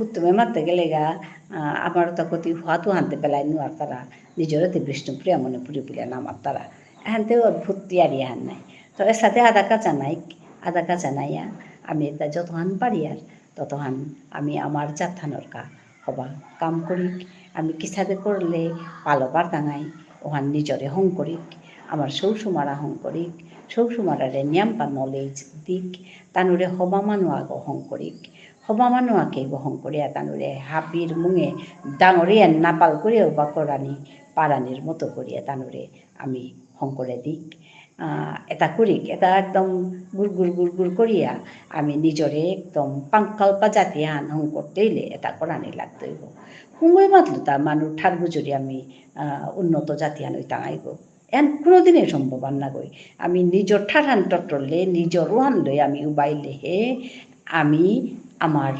হুতুমে মাততে গেলেগা, আহ, আমার তো কতি হুয়াতু হানতে পেলাই নুয়ারতারা, নিজরে তে বিষ্ণুপ্রিয়া মণিপুরী বুলিয়া নামারতারা। এহানতে অদ্ভুত ইয়ারি এহান নাই। তো এসাদে আদা কাচা নাই, আদা কাচা নাইয়া, আমি এতা যতহান পারিয়ার, ততহান আমি আমার জাতহানর কা হবা কাম করিক, আমি কিসাদে করলে পালো পারতাঙাই, ওহান নিজরে হং করিক, আমার সৌসুমারা হং করিক, সৌসুমারারে নিয়ামপা knowledge দিক, তানুরে হবা মানু আগো হং করিক, হবা মানু আগে গো হং করিয়া তানুরে হাবির মুঙে ডাঙরিয়া নাপাল করিয়া উবা করানি, পারানির মতো করিয়া তানুরে আমি হং করে দিক। আহ, এতা করিক, এতা একদম গুড় গুড় গুড় গুড় করিয়া আমি নিজরে একদম পাঙ্কালপা জাতি আহান হং করতে হইলে এতা করানি লাগতই গো। কুঙ্গই মাতলু তা মানু ঠার গুজরি আমি, আহ, উন্নত জাতি আহান হইতাঙাই গো। এহান কোনোদিনই সম্ভব আর না গই। আমি নিজর ঠারহান টটরলে, নিজর ওহান লই আমি উবাইলে হে, আমি আমার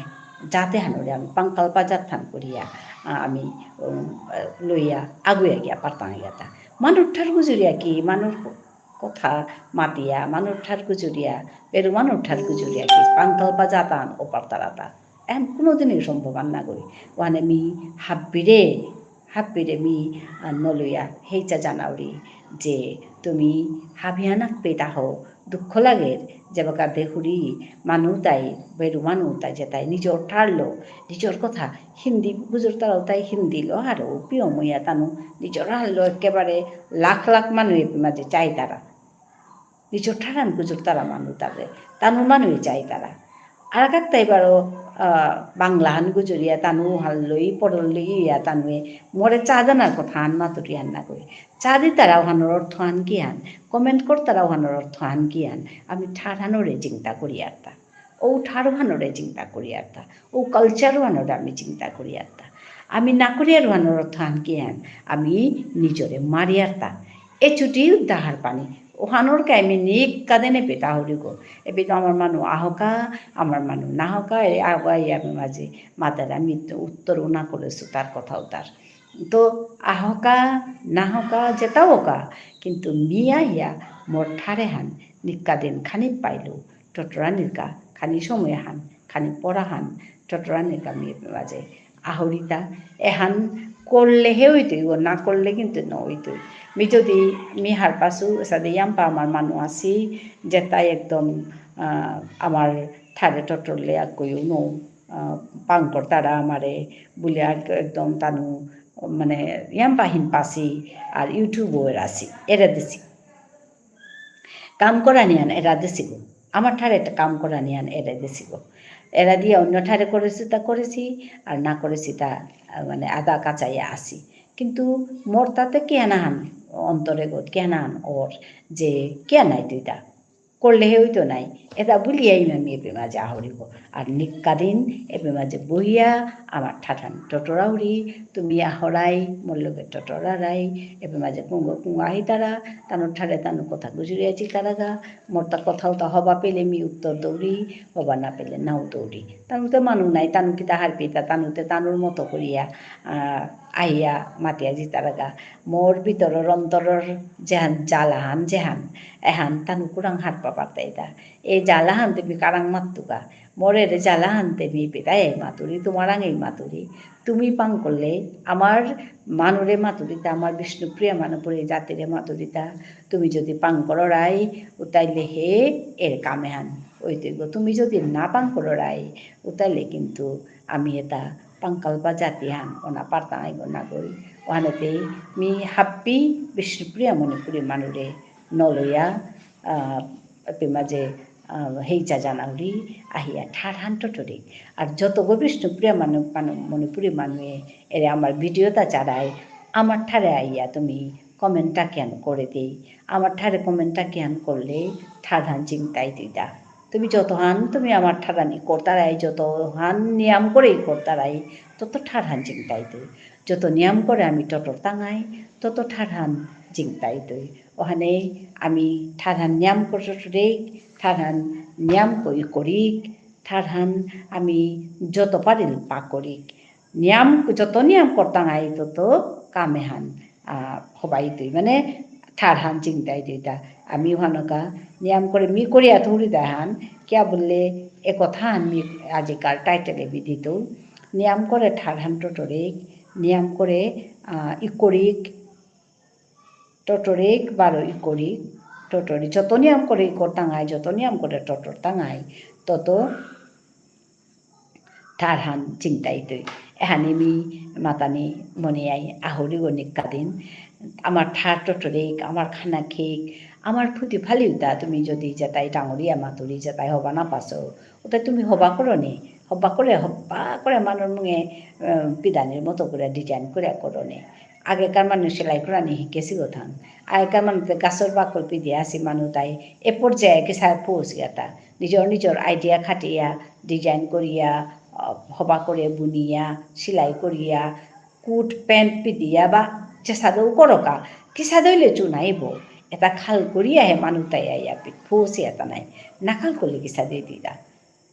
জাতে হানরে আমি পাঙ্কালপা জাত হান করিয়া, আহ, আমি, উম, লইয়া আগুয়া গিয়া পারতাঙাই গিয়া তা। মানুর ঠার গুজরিয়া কি, মানুর কথা মাতিয়া, মানুর ঠার গুজরিয়া, বেরু মানুর ঠার গুজরিয়া কি, পাঙ্কালপা জাতান ও পারতারাতা। এহান কোনোদিনই সম্ভব আর না গই। ওহানে মি হাব্বিরে, হাব্বিরে মি, আহ, নলইয়া হেইচা জানাউরি যে তুমি হাবিয়ানাক পেতা হো, দুঃখ লাগের, যেবাকা দেহুরি মানু তাই, বেরু মানু তাই যেতাই নিজর ঠারলো, নিজর কথা, হিন্দি গুজরতারাও তাই হিন্দিলো, আরো পিয়মইয়া তানু নিজর ঠারলো একেবারে লাখ লাখ মানু এপি মাঝে চাইতারা। নিজর ঠারহান গুজরতারা মানু তারে, তানুর মানু চাইতারা। আর কাক তাই বারো, আহ, বাংলাহান গুজরিয়া তানু হাল্লই, পড়লই ইয়া তানুয়ে, মোরে চা দানার কথাহান মাতুরি আন না কই। চা দিতারা ওহানর অর্থহান কিহান, comment করতারা ওহানর অর্থহান কিহান, আমি ঠারহানরে চিন্তা করিয়ারতা। ও ঠারহানরে চিন্তা করিয়ারতা। ও culture হানরে আমি চিন্তা করিয়ারতা। আমি না করিয়ার ওহানর অর্থহান কিহান, আমি নিজরে মারিয়ারতা। এ চুটি উদ্ধার পানি। ওহানর কা আমি নিক কাদেনে পেতা হরিগো। এপি তো আমার মানু আহকা, আমার মানু না হকা, এ আহকা ইয়া আমি মাঝে মাতার আমি তো উত্তর না করেসু তার কথা উতার। তো আহকা, না হকা, যেতা হকা, কিন্তু মি আহিয়া মোর ঠারেহান নিক্কা দিন খানি পাইলু, টটরানির কা খানি সময়হান, খানি পড়াহান, টটরানির কা মি মাঝে আহরিতা, এহান করলে হে হইতই, ও না করলে কিন্তু ন হইতই। মি যদি মি হারপাসু, এসাদে ইয়াম্পা আমার মানু আসি, যেতাই একদম, আহ, আমার ঠারে টটরলে আকইও ন, আহ, পাং করতারা আমারে, বুলে আর একদম তানু, মানে, ইয়াম্পা হিন পাসি, আর YouTube-ও এরাসি, এরা দিসি। কাম করানিহান এরা দিসিগো। আমার ঠারে একটা কাম করানিহান এরা দিসিগো। এরা দিয়া অন্য ঠারে করেসি তা করেসি, আর না করেসি তা, আহ, মানে, আদা কাচাইয়া আসি। কিন্তু মোর তাতে কিহানাহান অন্তরে গত, কিহানাহান ওর যে কিয়া নাই তুই তা? করলে হে হইতো নাই। এতা বুলিয়াই আমি এপি মাঝে আহরিব। আর নিক্কা দিন এপি মাঝে বহিয়া আমার ঠারহান টটরাউরি, তুমি আহরাই, মোর লগে টটরারাই, এপি মাঝে কুঙ্গ কুঙ্গ আহিতারা, তানুর ঠারে তানু কথা গুজুরিয়া চিতারাগা, মোর তা কথা উতা হবা পেলে মি উত্তর দৌড়ি, হবা না পেলে নাও দৌড়ি। তানুতে মানু নাই, তানু কিতা হারপিতা, তানুতে তানুর মতো করিয়া, আহ, আহিয়া মাতিয়া জিতারাগা। মোর ভিতরর অন্তরর যেহান জ্বালাহান যেহান, এহান তানু কুরাং হারপা পারতাইতা। এ জ্বালাহান তুমি কারাং মাতুকা। মোরে রে জ্বালাহান তুমি পিতাই মাতুরি, তোমারাং এই মাতুরি। তুমি পাং করলে আমার মানুরে মাতুরিতা, আমার বিষ্ণুপ্রিয়া মানুপুরে জাতিরে মাতুরিতা। তুমি যদি পাং কররাই, উতাইলে হে এর কামেহান। ওই তুই গো, তুমি যদি না পাং কররাই, উতাইলে কিন্তু আমি এতা পাংকালপা জাতিহান, ওনা পারতাঙাই গো না গই। ওহানেতে মি হাব্বি বিষ্ণুপ্রিয়া মণিপুরী মানুরে নলইয়া, আহ, এপি মাঝে, আহ, হেইচা জানাউরি আহিয়া ঠারহান টটরি। আর যত গো বিষ্ণুপ্রিয়া মানু, মানু, মণিপুরী মানুয়ে এরে আমার video তা চারাই, আমার ঠারে আইয়া তুমি comment টা কেন করে দেই? আমার ঠারে comment টা কেন করলে ঠারহান চিন্তাই দিদা। তুমি যতহান তুমি আমার ঠারানি করতারাই, যতহান নিয়াম করেই করতারাই, তত ঠারহান চিন্তাই তুই। যত নিয়াম করে আমি টটর তাঙাই, তত ঠারহান চিন্তাই তুই। ওহানে আমি ঠারহান নিয়াম করে টটরেই, ঠারহান নিয়াম করি করিক, ঠারহান আমি যত পারিল পাকরিক। নিয়াম, যত নিয়াম করতাঙাই তত কামেহান, আহ, হবাইতই। মানে ঠারহান চিন্তাইতই তা। আমি ওহানকা নিয়াম করে মি করিয়া থুরি দাহান, কিয়া বুললে এ কথাহান মি আজিকার title এ বিদিত। নিয়াম করে ঠারহান টটরেক, নিয়াম করে, আহ, ইকরিক, টটরেক বারো ইকরিক, টটরি যত নিয়াম করে ইকরতাঙাই, যত নিয়াম করে টটরতাঙাই, তত ঠারহান চিন্তাইতই। এহানি মি মাতানি মনে আই, আহরি গণিক কাদিন। আমার ঠার টটরেক, আমার খানা খেক, আমার ফুতি ফালিউতা, তুমি যদি যেতাই ডাঙরিয়া মাতুরি, যেতাই হবা না পাসো, ওটা তুমি হবা করো নি, হবা করে, হবা করে মানুর মুঙে, আহ, পিদানির মতো করে design করে করো নি। আগেকার মানুষ সেলাই করানি হিকেসি গোথান। আগেকার মানুষ তো গাছর বাকল পিদিয়া আসি মানু তাই এ পর্যায়ে কিসা পৌঁছিয়াতা। নিজর নিজর idea খাটিয়া, design করিয়া, আহ, হবা করে বুনিয়া, সেলাই করিয়া, coat pant পিদিয়া বা যেসাদেউ করকা, কিসাদেউ ইলে চুনাইব। এটা খাল করিয়া হে মানু তাই আইয়া পি-, পৌঁছিয়াতা নাই। না খাল করলে কিসাদে দিদা।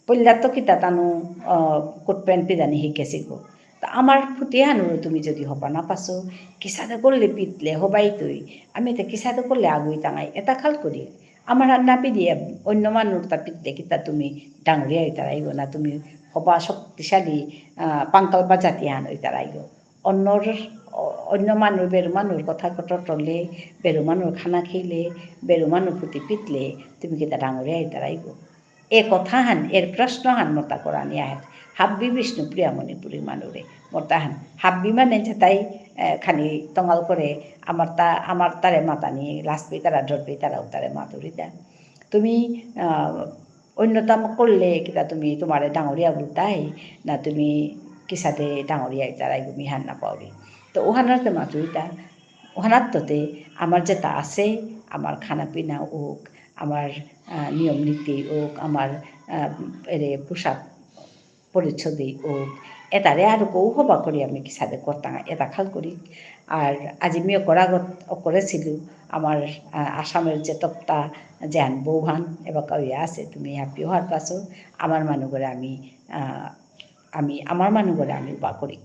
পইলাত্ত কিতা তানু, আহ, coat pant পিদানি হিকেসিগো। তা আমার ফুতি হানুরে তুমি যদি হবা না পাসো, কিসাদে করলে পিতলে হবাইতই। আমি তে কিসাদে করলে আগুইতাঙাই, এটা খাল করি। আমার আর না পিদিয়া অন্য মানুর তা পিতলে কিতা তুমি ডাঙরিয়া ইতারাইগো না, তুমি হবা শক্তিশালী, আহ, পাঙ্কাল বা জাতি হান ইতারাইগো। অন্যর, অ-, অন্য মানুর, বেরু মানুর কথা টটরলে, বেরু মানুর খানা খেলে, বেরু মানুর ফুতি পিতলে, তুমি কিতা ডাঙরিয়া ইতারাইগো। এ কথাহান, এর প্রশ্নহান মতা করানি আহের। হাব্বি বিষ্ণুপ্রিয়া মণিপুরী মানুরে। মতাহান। হাব্বি মানে যেতাই, এ, খানি তঙাল করে, আমার তা-, আমার তারে মাতানি, লাজ পেইতারা, ডর পেইতারা, উতারে মাতুরিতা। তুমি, আহ, অন্যতা করলে কিতা তুমি তোমারে ডাঙরিয়া বুলতাই, না তুমি কিসাদে ডাঙরিয়া ইতারাইগো মি হান না পাউরি। তো ওহানার তে মাতুরিতা, ওহানাত্ততে আমার যেতা আছে, আমার খানা পিনা ওক, আমার, আহ, নিয়ম নীতি ওক, আমার, আহ, এরে পোশাক পরিচ্ছদে ওক, এতারে আরো কৌ হবা করি আমি কিসাদে করতাঙা, এটা খাল করি। আর আজি মি অকরাগত অকরেসিলু, আমার, আহ, আসামের যে তপ্তা যেহান বৌহান, এবাকা ইয়া আছে, তুমি হাপিও হারপাসো, আমার মানুগরে আমি, আহ, আমি, আমার মানুগরে আমি উবা করি।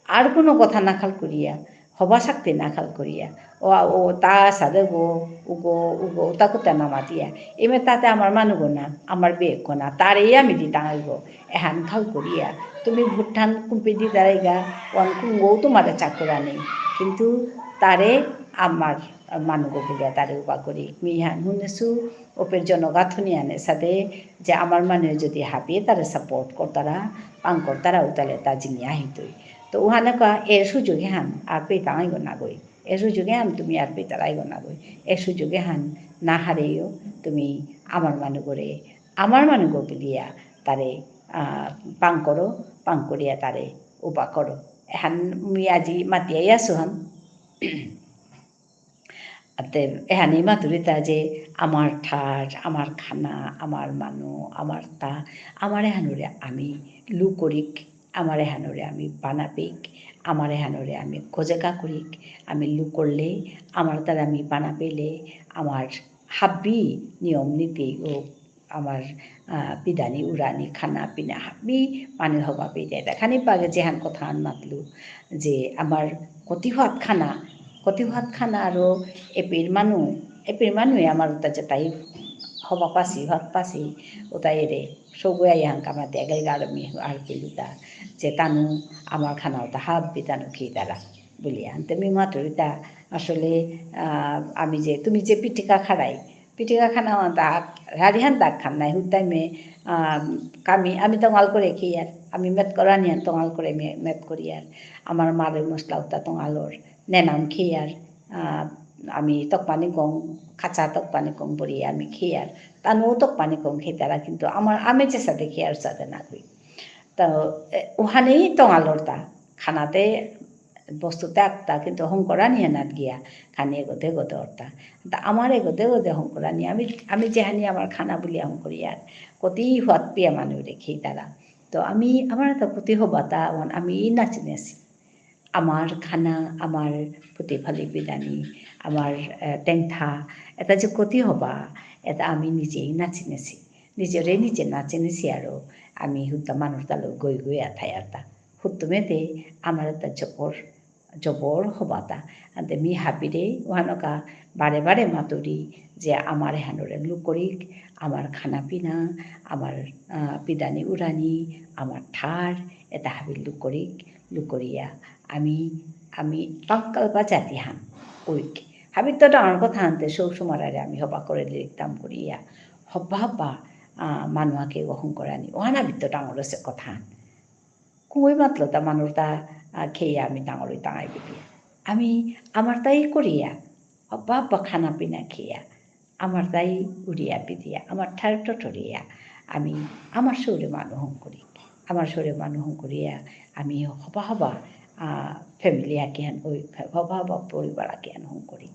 আর কোনো কথা না খাল করিয়া, হবা শক্তি না খাল করিয়া, ও, ও, তা সাদে গো, উগো, উগো, উতা কুতা না মাতিয়া। এমে তাতে আমার মানুগো না, আমার বেগ গো না, তারে আমি দিতাঙাইগো, এহান খাল করিয়া। তুমি ভুটান কুম্পি দিতারাইগা, ওয়ান কুঙ্গো তোমারে চাকুরানি। কিন্তু তারে আমার মানুগো বুলিয়া তারে উবা করি। মিহান হুনেসু, ওপের জনগাঁথনি আনে সাদে যে আমার মানু যদি হাবিয়ে তারে support করতারা, পাং করতারা, উতালে তা জিনিয়া হিতই। তো উহানে কা এ সুযোগে হান আর পেতাঙাইগো নাগই। এ সুযোগে হান তুমি আর পেতারাইগো নাগই। এ সুযোগে হান না হারেও তুমি আমার মানুগরে, আমার মানুগো বুলিয়া তারে, আহ, পাং করো, পাং করিয়া তারে উবা করো। এহান মি আজি মাতিয়াই আসু হান। আতে এহানি মাতুরিতা যে আমার ঠার, আমার খানা, আমার মানু, আমার তা, আমার এহানুরে আমি লু করিক, আমার এহানুরে আমি বানা পেইক, আমার এহানুরে আমি গজেকা করিক, আমি লু করলে, আমার তারে আমি বানা পেলে, আমার হাব্বি নিয়ম নীতি ও আমার, আহ, পিদানি উরানি খানা পিনা হাবি মানু হবা পেইতাই। তা খানি পাগে যেহান কথাহান মাতলু যে আমার কতি হাত খানা, কতি হাত খানা আরো এপির মানু, এপির মানুয়ে আমার উতা যেতাই হবা পাসি, হাত পাসি, উতা এরে, সগুয়া ইহান কামাতে গেল গারমি আর পিলুতা, যে তানু আমার খানা উতা হাবি তানু খেতারা। বুলিয়া। আনতে মি মাতুরিতা আসলে, আহ, আমি যে, তুমি যে পিটিকা খারাই, পিটিকা খানা আনতা, হারিহান দাগ খান নাই, হুদ্দাই মে, আহ, কামি, আমি তঙাল করে খেয়ার, আমি মেত করানি আন তঙাল করে মে-, মেত করিয়ার, আমার মারে মশলা উতা তঙালর, নেনাম খেয়ার, আহ, আমি তকপানি কং, কাঁচা তকপানি কং বরিয়া আমি খেয়ার, তানু তকপানি কং খেতারা কিন্তু আমার, আমি যে সাথে খেয়ার সাথে না কই। তো, এ, ওহানেই তঙালর তা, খানাতে বস্তুতে আত্মা কিন্তু হংকরানি হেনাত গিয়া খানি এগোতে এগোতে অর্তা। তা আমার এগোতে এগোতে হংকরানি, আমি, আমি যেহানি আমার খানা বুলিয়া হংকরিয়ার, কতি হুয়াত পিয়া মানু রেখে তারা। তো আমি, আমার তো কতি হবাতা, ওহান আমি না চিনেসি। আমার খানা, আমার ফুতি ফালি পিদানি, আমার, এ, টেংথা, এটা যে কতি হবা, এটা আমি নিজেই না চিনেসি। নিজরে নিজে না চিনিসি আরো আমি হুদ্দা মানুর তালো গই গই আথাই আরতা। হুদ্দুমেতে আমার তা জবর, জবর হবাতা। আনতে মি হাবিরে উহানকা বারে বারে মাতুরি যে আমার এহানরে লুকরিক, আমার খানা পিনা, আমার, আহ, পিদানি উড়ানি, আমার ঠার, এতা হাবি লুকরিক, লুকরিয়া। আমি, আমি পাক্কাল পা জাতি হান, উইক। হাবিত্ত ডাঙর কথা হানতে সৌ সুমারারে আমি হবা করে লিখতাম করিয়া। হবা হবা, আহ, মানুয়াকে গ্রহণ করানি। ওহান হাবিত্ত ডাঙর আছে কথা হান। কুঙই মাতলো তা মানুর তা, আহ, খেয়ে আমি ডাঙর হই তাঙাই বিপিয়া। আমি আমার তাই করিয়া, হবা হবা খানা পিনা খেয়া। আমার তাই উড়িয়া পিদিয়া, আমার ঠার টটরিয়া। আমি আমার সৌরে মানু হং করি। আমার সৌরে মানু হং করিয়া, আমি হবা হবা, আহ, family আকিহান, ওই হবা হবা পরিবার আকিহান হং করি।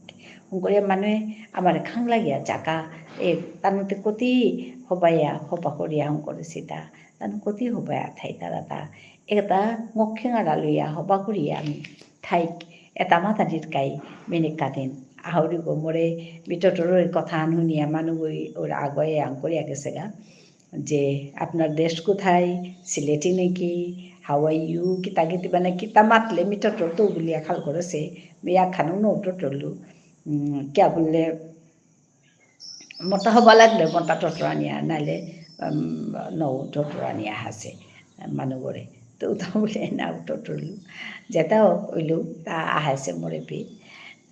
হং করিয়া মানুয়ে আমার খাং লাগিয়া চাকা, এ, তানুতে কতি হবাইয়া, হবা করিয়া হং করেসিতা। তানু কতি হবাইয়া থাইতারাতা। এটা মক্ষিং আড়ালুইয়া হবা করিয়া আমি থাইক। এটা মাতানির কাই মিনিক কাদিন। আহরিগো মোরে মি টটরর কথা আন হুনিয়া মানুগই ওর আগয়ে আং করিয়া গেসেগা। যে, "আপনার দেশ কোথায়? সিলেটি নাকি? How are you?" কিতা কিতি মানে কিতা মাতলে মি টটর তো বুলিয়া খাল করেসে। মি আখানো নো টটরলু। উম, কিয়া বুললে, মোটা হবা লাগলে মোটা টটরানিয়া, নাইলে, উম, নৌ টটরানিয়া হাসে, মানুগরে। তো উতা বুলে না টটরলু। যেতা হইলু, তা আহাসে মোরে পি।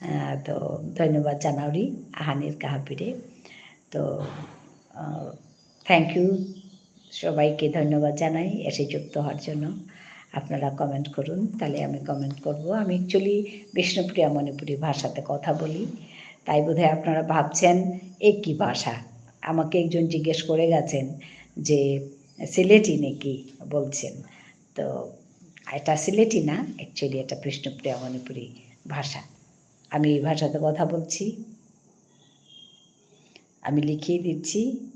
আহ, তো ধন্যবাদ জানাউরি, আহানির কাহাপিরে। তো, আহ, thank you, সবাইকে ধন্যবাদ জানাই এসে যুক্ত হওয়ার জন্য। আপনারা comment করুন, তাহলে আমি comment করব। আমি actually বিষ্ণুপ্রিয়া মণিপুরী ভাষাতে কথা বলি, তাই বোধহয় আপনারা ভাবছেন, "এ কি ভাষা?" আমাকে একজন জিজ্ঞেস করে গেছেন যে, "সিলেটি নাকি?" বলছেন। তো এটা সিলেটি না, actually এটা বিষ্ণুপ্রিয়া মণিপুরী ভাষা। আমি এই ভাষাতে কথা বলছি, আমি লিখিয়ে দিচ্ছি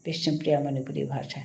বিষ্ণুপ্রিয়া মণিপুরী ভাষা।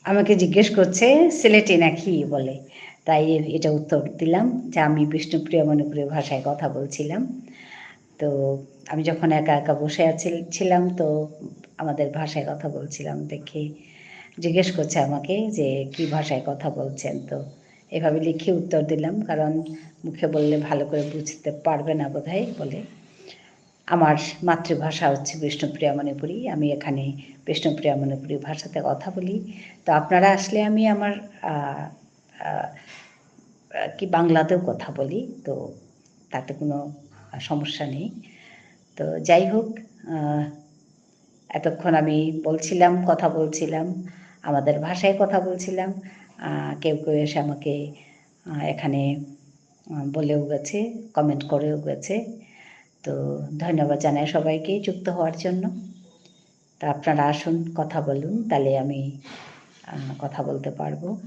আমাকে জিজ্ঞেস করছে, "সিলেটি নাকি?" বলে। তাই এ-, এটা উত্তর দিলাম যে আমি বিষ্ণুপ্রিয়া মণিপুরী ভাষায় কথা বলছিলাম। তো আমি যখন একা একা বসে আছি, ছিলাম, তো আমাদের ভাষায় কথা বলছিলাম দেখে। জিজ্ঞেস করছে আমাকে যে কি ভাষায় কথা বলছেন, তো এভাবে লিখে উত্তর দিলাম, কারণ মুখে বললে ভালো করে বুঝতে পারবে না বোধহয় বলে। আমার মাতৃভাষা হচ্ছে বিষ্ণুপ্রিয়া মণিপুরী, আমি এখানে বিষ্ণুপ্রিয়া মণিপুরী ভাষাতে কথা বলি। তো আপনারা আসলে আমি আমার, আহ, আহ, আহ, কি বাংলাতেও কথা বলি, তো তাতে কোনো সমস্যা নেই। তো যাই হোক, আহ, এতক্ষণ আমি বলছিলাম, কথা বলছিলাম, আমাদের ভাষায় কথা বলছিলাম। আহ, কেউ কেউ এসে আমাকে, আহ, এখানে, আহ, বলেও গেছে, comment করেও গেছে। তো ধন্যবাদ জানাই সবাইকে যুক্ত হওয়ার জন্য। তা আপনারা আসুন, কথা বলুন, তাহলে আমি, আহ, কথা বলতে পারবো।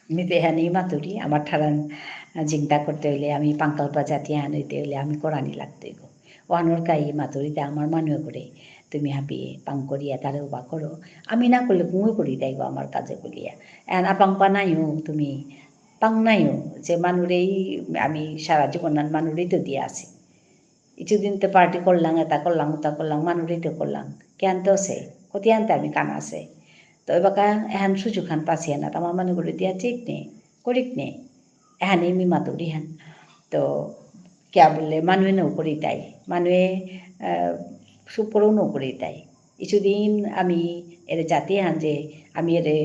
মিতে হানি মাতুরি, আমার ঠারান, আহ, চিন্তা করতে হইলে, আমি পাঙ্কালপা জাতি হান হইতে হইলে, আমি করানি লাগতই গো। ওহানোর কাই মাতুরিতে আমার মানু করে, তুমি হাবি পাং করিয়া তারে উবা করো। আমি না করলে কুঙে করি দেয় গো আমার কাজে বলিয়া। এন আপাং পা নাইও, তুমি পাং নাইও, যে মানুরেই আমি সারা জীবন নান মানুরেই তো দিয়া আছি। ইচুদিন তে party করলাং, এটা করলাং, ওটা করলাং, মানুরেই তো করলাং। কিয়ান তো আছে, কতি আনতে আমি কানা আছে। তো এবাকা এহান সুযোগ হান পাসি না, আমার মানু করে দিয়া ঠিক নেই, করিক নেই। এহানি মি মাতুরি হান। তো কিয়া বুললে মানুয়ে নৌ করিতাই, মানুয়ে, আহ, সুপরও নৌ করিতাই। ইচুদিন আমি এরে জাতি হান যে আমি এরে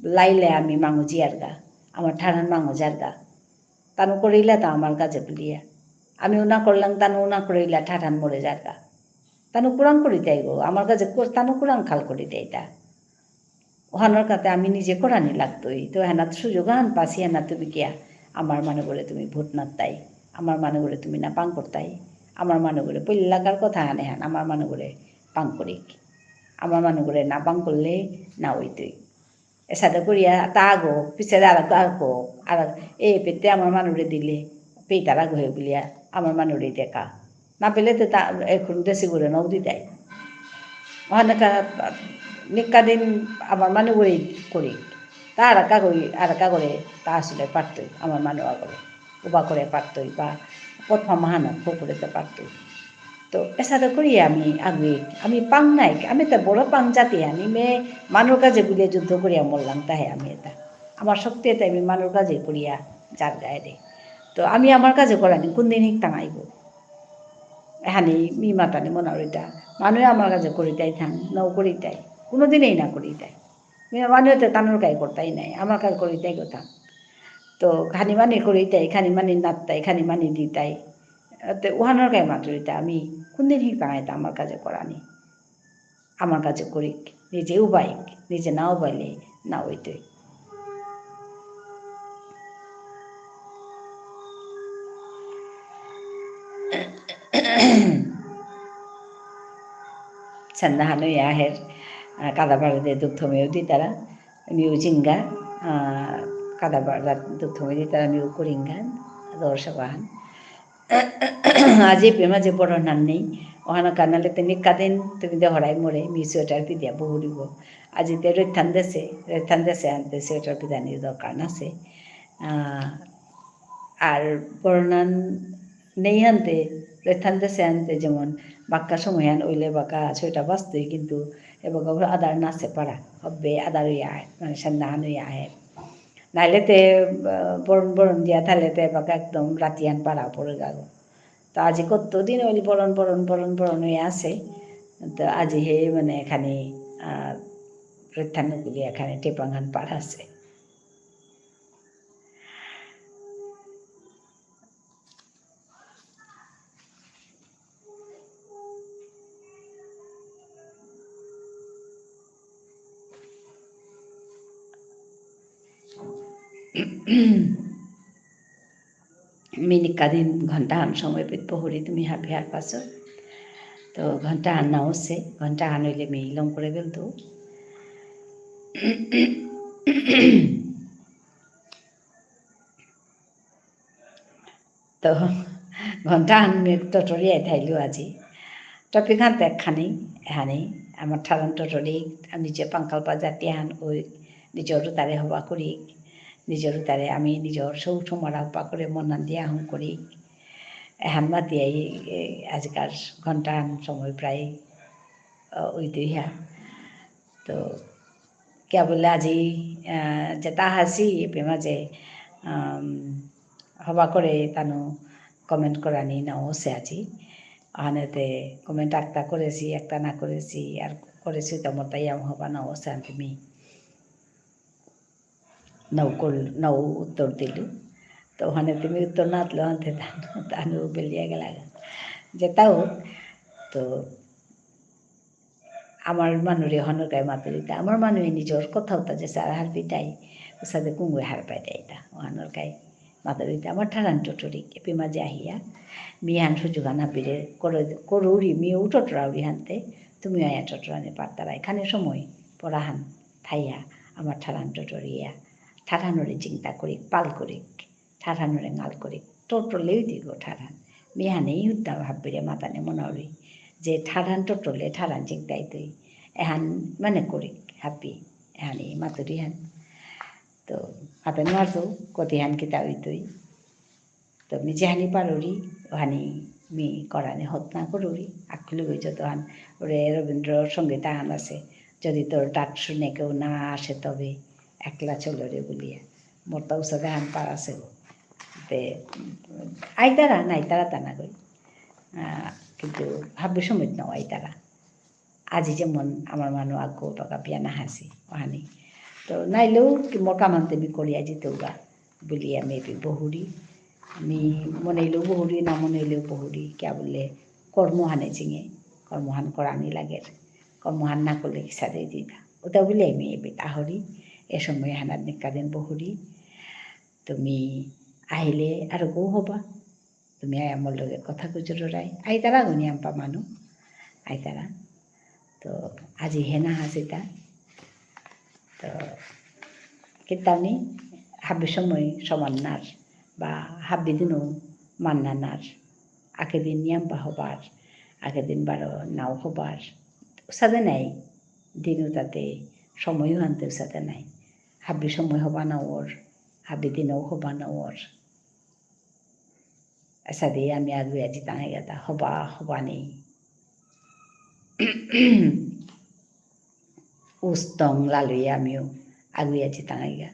লাইলে আমি মাঙু জিয়ারগা, আমার ঠারহান মাঙু যারগা। তানু করিলা তা আমার কাজে বুলিয়া। আমি উনা করলাম, তানু উনা করিলা ঠারহান মরে যারগা। তানু কুরাং করিতাই গো, আমার কাজে কর-, তানু কুরাং খাল করিতাই তা। ওহানোর কাতে আমি নিজে করানি লাগতই। তো হেনাত সুযোগ আহান পাসি, হেনাত তুমি কিয়া আমার মানু করে তুমি ভোট নাত্তাই, আমার মানু করে তুমি না পাং করতাই, আমার মানু করে পইলাকার কথা আনে হান, আমার মানু করে পাং করিক, আমার মানু করে না পাং করলে না হইতই। এসাদে করিয়া তা আগো, পিছে আর আগো, আর এ পেতে আমার মানুরে দিলে, পেইতারা গহে বুলিয়া, আমার মানুরে দেখা। না পেলে তো তা এখন দেশে ঘুরে নাও দিতাই। ওখানে কা-, নিকা দিন আমার মানু ওই করি। তা আর কা করি, আর কা করে, তা আসলে পারতই, আমার মানু আগরে। উবা করে পারতই, বা পথ মাহানো, পুকুরে তো পারতই। তো এসাদে করি আমি আগে, আমি পাং নাই, আমি তো বড় পাং জাতি, আমি মে মানুর কাজে বুলে যুদ্ধ করিয়া মরলাম, তাহে আমি এটা। আমার শক্তি এটা আমি মানুর কাজে করিয়া যার গায়ে দে। তো আমি আমার কাজে করানি, কোন দিন হিক টাঙাইব? এহানি মি মাতানি মনে হইতা, মানুয়ে আমার কাজে করিতাই থাং, নাও করিতাই, কোনোদিনেই না করিতাই। মি মানুয়ে তো তানুর কাজ করতাই নাই, আমার কাজ করিতাই কথা। তো খানি মানি করিতাই, খানি মানি নাত্তাই, খানি মানি দিতাই। তে উহানোর কাই মাতুরিতা আমি কোনদিন হিক টাঙাইতা আমার কাজে করানি। আমার কাজে করিক, নিজে উবাইক, নিজে না উবাইলে না হইতই। সন্ধ্যাহানই আহের, আহ, কাদাবাড়াতে দুঃখ মেয়েও দিতারা, মিউ জিঙ্গা, আহ, কাদাবাড়া দুঃখ মেয়ে দিতারা, মিউ করিঙ্গা, দর্শক আহান। আজি পেমা যে বড় নান নেই, ওহানো কানালে তুমি কাদিন তুমি দে হরাই মরে, মি sweater পিদিয়া বহুরিব। আজি তে রৈথান দেশে, রৈথান দেশে আনতে sweater পিদানি দরকার নাসে। আহ, আর বড় নান নেই আনতে, রৈথান দেশে আনতে যেমন বাক্কা সময় আন ওইলে বাক্কা ছয়টা বাজতই, কিন্তু এবার আদার নাসে পারা, হবে আদার ইয়া, মানে সন্ধ্যাহান ইয়া। নাইলে তে, আহ, বরন বরন দিয়া থালে তে এবাকা একদম রাতিয়ান পারা পড়ে গেল। তো আজি কতদিন হইল বরন বরন বরন বরন হয়ে আছে। তো আজি হে মানে এখানে, আহ, রৈথানুকুলি এখানে টেপাঙ্গান পার আছে। মিনিকাদিন ঘন্টাহান সময় পেত পহুরি তুমি হাবি হার পাসো। তো ঘন্টাহান না অসে, ঘন্টাহান অইলে মি লম করে বেলতু। তো ঘন্টাহান মি টটরিয়া থাইলু আজি। Topic হান তে খানি, হানি, আমার ঠারহান টটরি, আমি যে পাঙ্কালপা জাতি হান ওই নিজর তারে হবা করি, নিজর তারে আমি নিজর সৌ ঠুমারা হবা করে মনান দিয়া হম করি। এহান মাতিয়াই, এ, আজিকার ঘন্টাহান সময় প্রায়, আ, ওই দুই হা। তো, কিয়া বুলে আজি, আ, যেতা হাসি, এপে মাঝে, আম, হবা করে তানু comment করানি না অসে আজি। আনেতে comment একটা করেসি, একটা না করেসি, আর করেসি তো মোর তাই আম হবা না অসে আনতে মি। নাও কল-, নাও উত্তর দিলু। তো ওহানে তুমি উত্তর না দিলে আনতে তানু, তানু বেলিয়া গেলা। যেতা হোক, তো আমার মানুরে হনর কাই মাতুরিতা, আমার মানুয়ে নিজর কথা উতা যে সারা হারপিতাই, উসাদে কুঙ্গুয়ে হারপাইতাইতা, ওহানর কাই মাতুরিতা, আমার ঠারহান টটরিক, এপি মাঝে আহিয়া, মিহান সুযোগ হান হাবিরে, করো-, করুরি, মি উটটরাউরি হানতে, তুমি আয়া টটরানি পারতারাই, খানি সময়, পড়াহান, থাইয়া, আমার ঠারহান টটরিয়া, ঠারহানরে চিন্তা করিক, পাল করিক। ঠারহানরে ঙাল করিক, টটলেউ দিগ ঠারহান। মিহানে ইউতা হাব্বিরে মাতানে মনাউরি। যে ঠারহান টটলে ঠারহান জিংতাইতই। এহান মানে করিক, হাব্বি। এহানে মাতুরিহান। তো, হাতে নোয়ারতো, কতিহান কিতা হইতই। তো, মি যেহানি পারুরি, ওহানি মি করানি হত না করুরি। আকুলু গই যতহান, ওরে রবীন্দ্র সঙ্গীত আহান আছে। যদি তোর ডাক শুনে কেউ না আসে তবে একলা চলো রে বুলিয়া। মোর তো উসাদে হান পারা আছে গো। তে, আইতারা, নাইতারা তা না গই। আহ, কিন্তু হাব্বি সমেত নাও আইতারা। আজি যেমন আমার মানু আগো বাগা বিয়া না হাসি, ওহানি। তো নাইলেও কি মোর কামানতে মি করি আজি তো গা। বুলিয়া মি এপি বহুরি। মি মনেইলেও বহুরি, না মনেইলেও বহুরি। কিয়া বুলে কর্ম হানে চিঙে, কর্ম হান করানি লাগে। কর্ম হান না করলে কিসাদে দিতা। ওটা বুলে মি এপি তাহরি, এ সময় হানাত নিকাদিন বহুরি। তুমি আহিলে আর গো হবা। তুমি আয়া মোর লগে কথা গুজররাই। আইতারা গো নিয়াম্পা মানু। আইতারা। তো আজি হেনা হাসিতা। তো কিতানি হাবি সময় সমান নার বা হাবি দিনও মান্না নার। আগে দিন নিয়াম্পা হবার, আগে দিন বারো নাও হবার। উসাদে নাই। দিনও তাতে সময়ও আনতে উসাদে নাই। হাবি সময় হবা না ওর, হাবি দিনও হবা না ওর। এসাদে আমি আগুয়া জিতাঙাইগাতা, হবা, হবা নেই। উস্তং লালুয়া আমিও আগুয়া জিতাঙাইগা।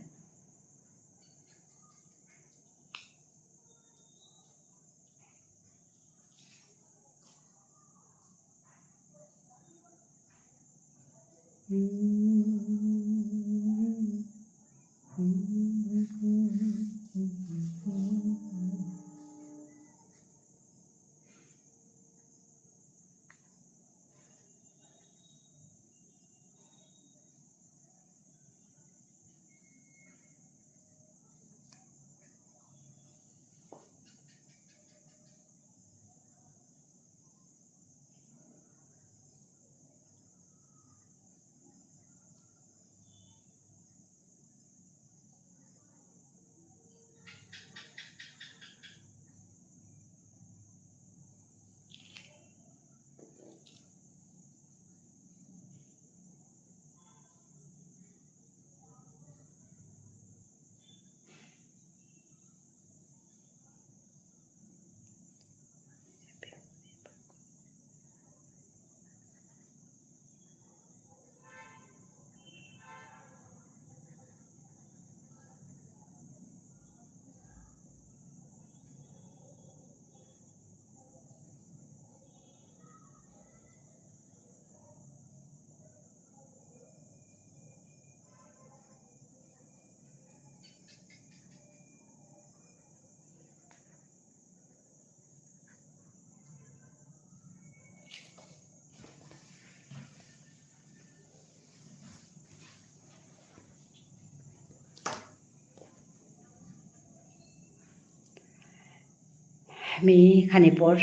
আমি খানি পর,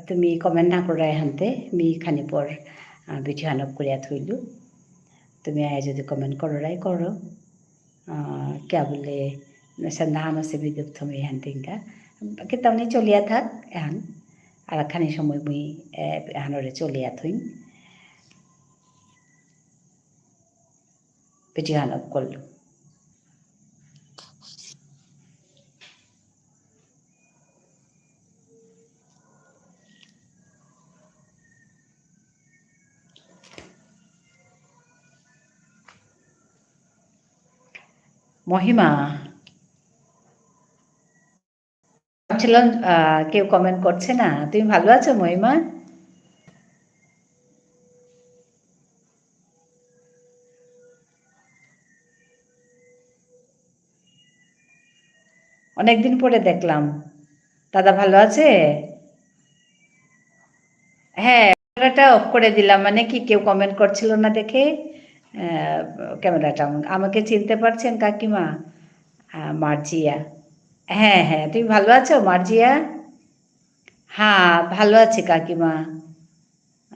তুমি comment না করাই হানতে, মি খানি পর, আহ, video হান off করিয়া থইলু। তুমি আয় যদি comment কররাই করো। আহ, কিয়া বুলে, সন্ধ্যা হান আছে video তুমি হান তিনকা। কিতা উনি চলিয়া থাক, এহান। আর খানি সময় মুই, এ, এহানরে চলিয়া থইন। Video হান off করলু। মহিমা। ভাবছিলাম, আহ, কেউ comment করছে না। তুমি ভালো আছো, মহিমা? অনেকদিন পরে দেখলাম। দাদা ভালো আছে? হ্যাঁ, camera টা off করে দিলাম, মানে কি, কেউ comment করছিল না দেখে, আহ, camera টা on। আমাকে চিনতে পারছেন কাকিমা? আহ, মার্জিয়া। হ্যাঁ, হ্যাঁ, তুমি ভালো আছো, মার্জিয়া? হ্যাঁ, ভালো আছি কাকিমা।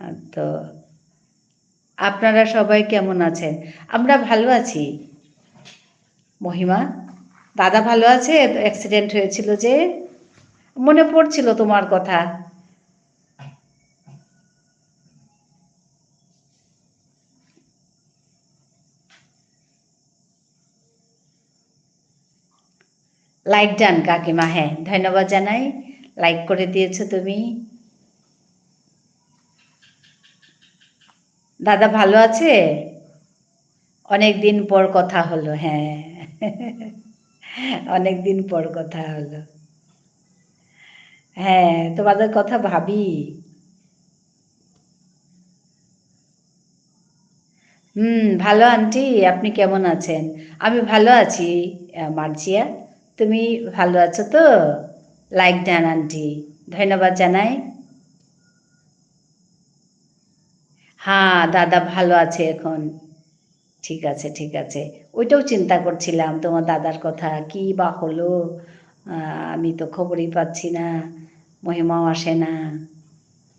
আহ, তো আপনারা সবাই কেমন আছেন? আমরা ভালো আছি। মহিমা, দাদা ভালো আছে? Accident হয়েছিল যে, মনে পড়ছিল তোমার কথা। Like done কাকিমা, হ্যাঁ, ধন্যবাদ জানাই, like করে দিয়েছো তুমি। দাদা ভালো আছে? অনেকদিন পর কথা হলো, হ্যাঁ। অনেকদিন পর কথা হলো। হ্যাঁ, তোমাদের কথা ভাবি। হুম, ভালো আন্টি, আপনি কেমন আছেন? আমি ভালো আছি, আহ, মার্জিয়া। তুমি ভালো আছো তো? Like done আন্টি, ধন্যবাদ জানাই। হ্যাঁ, দাদা ভালো আছে এখন। ঠিক আছে, ঠিক আছে। ওইটাও চিন্তা করছিলাম, তোমার দাদার কথা, কি বা হলো? আহ, আমি তো খবরই পাচ্ছি না, মহিমাও আসে না,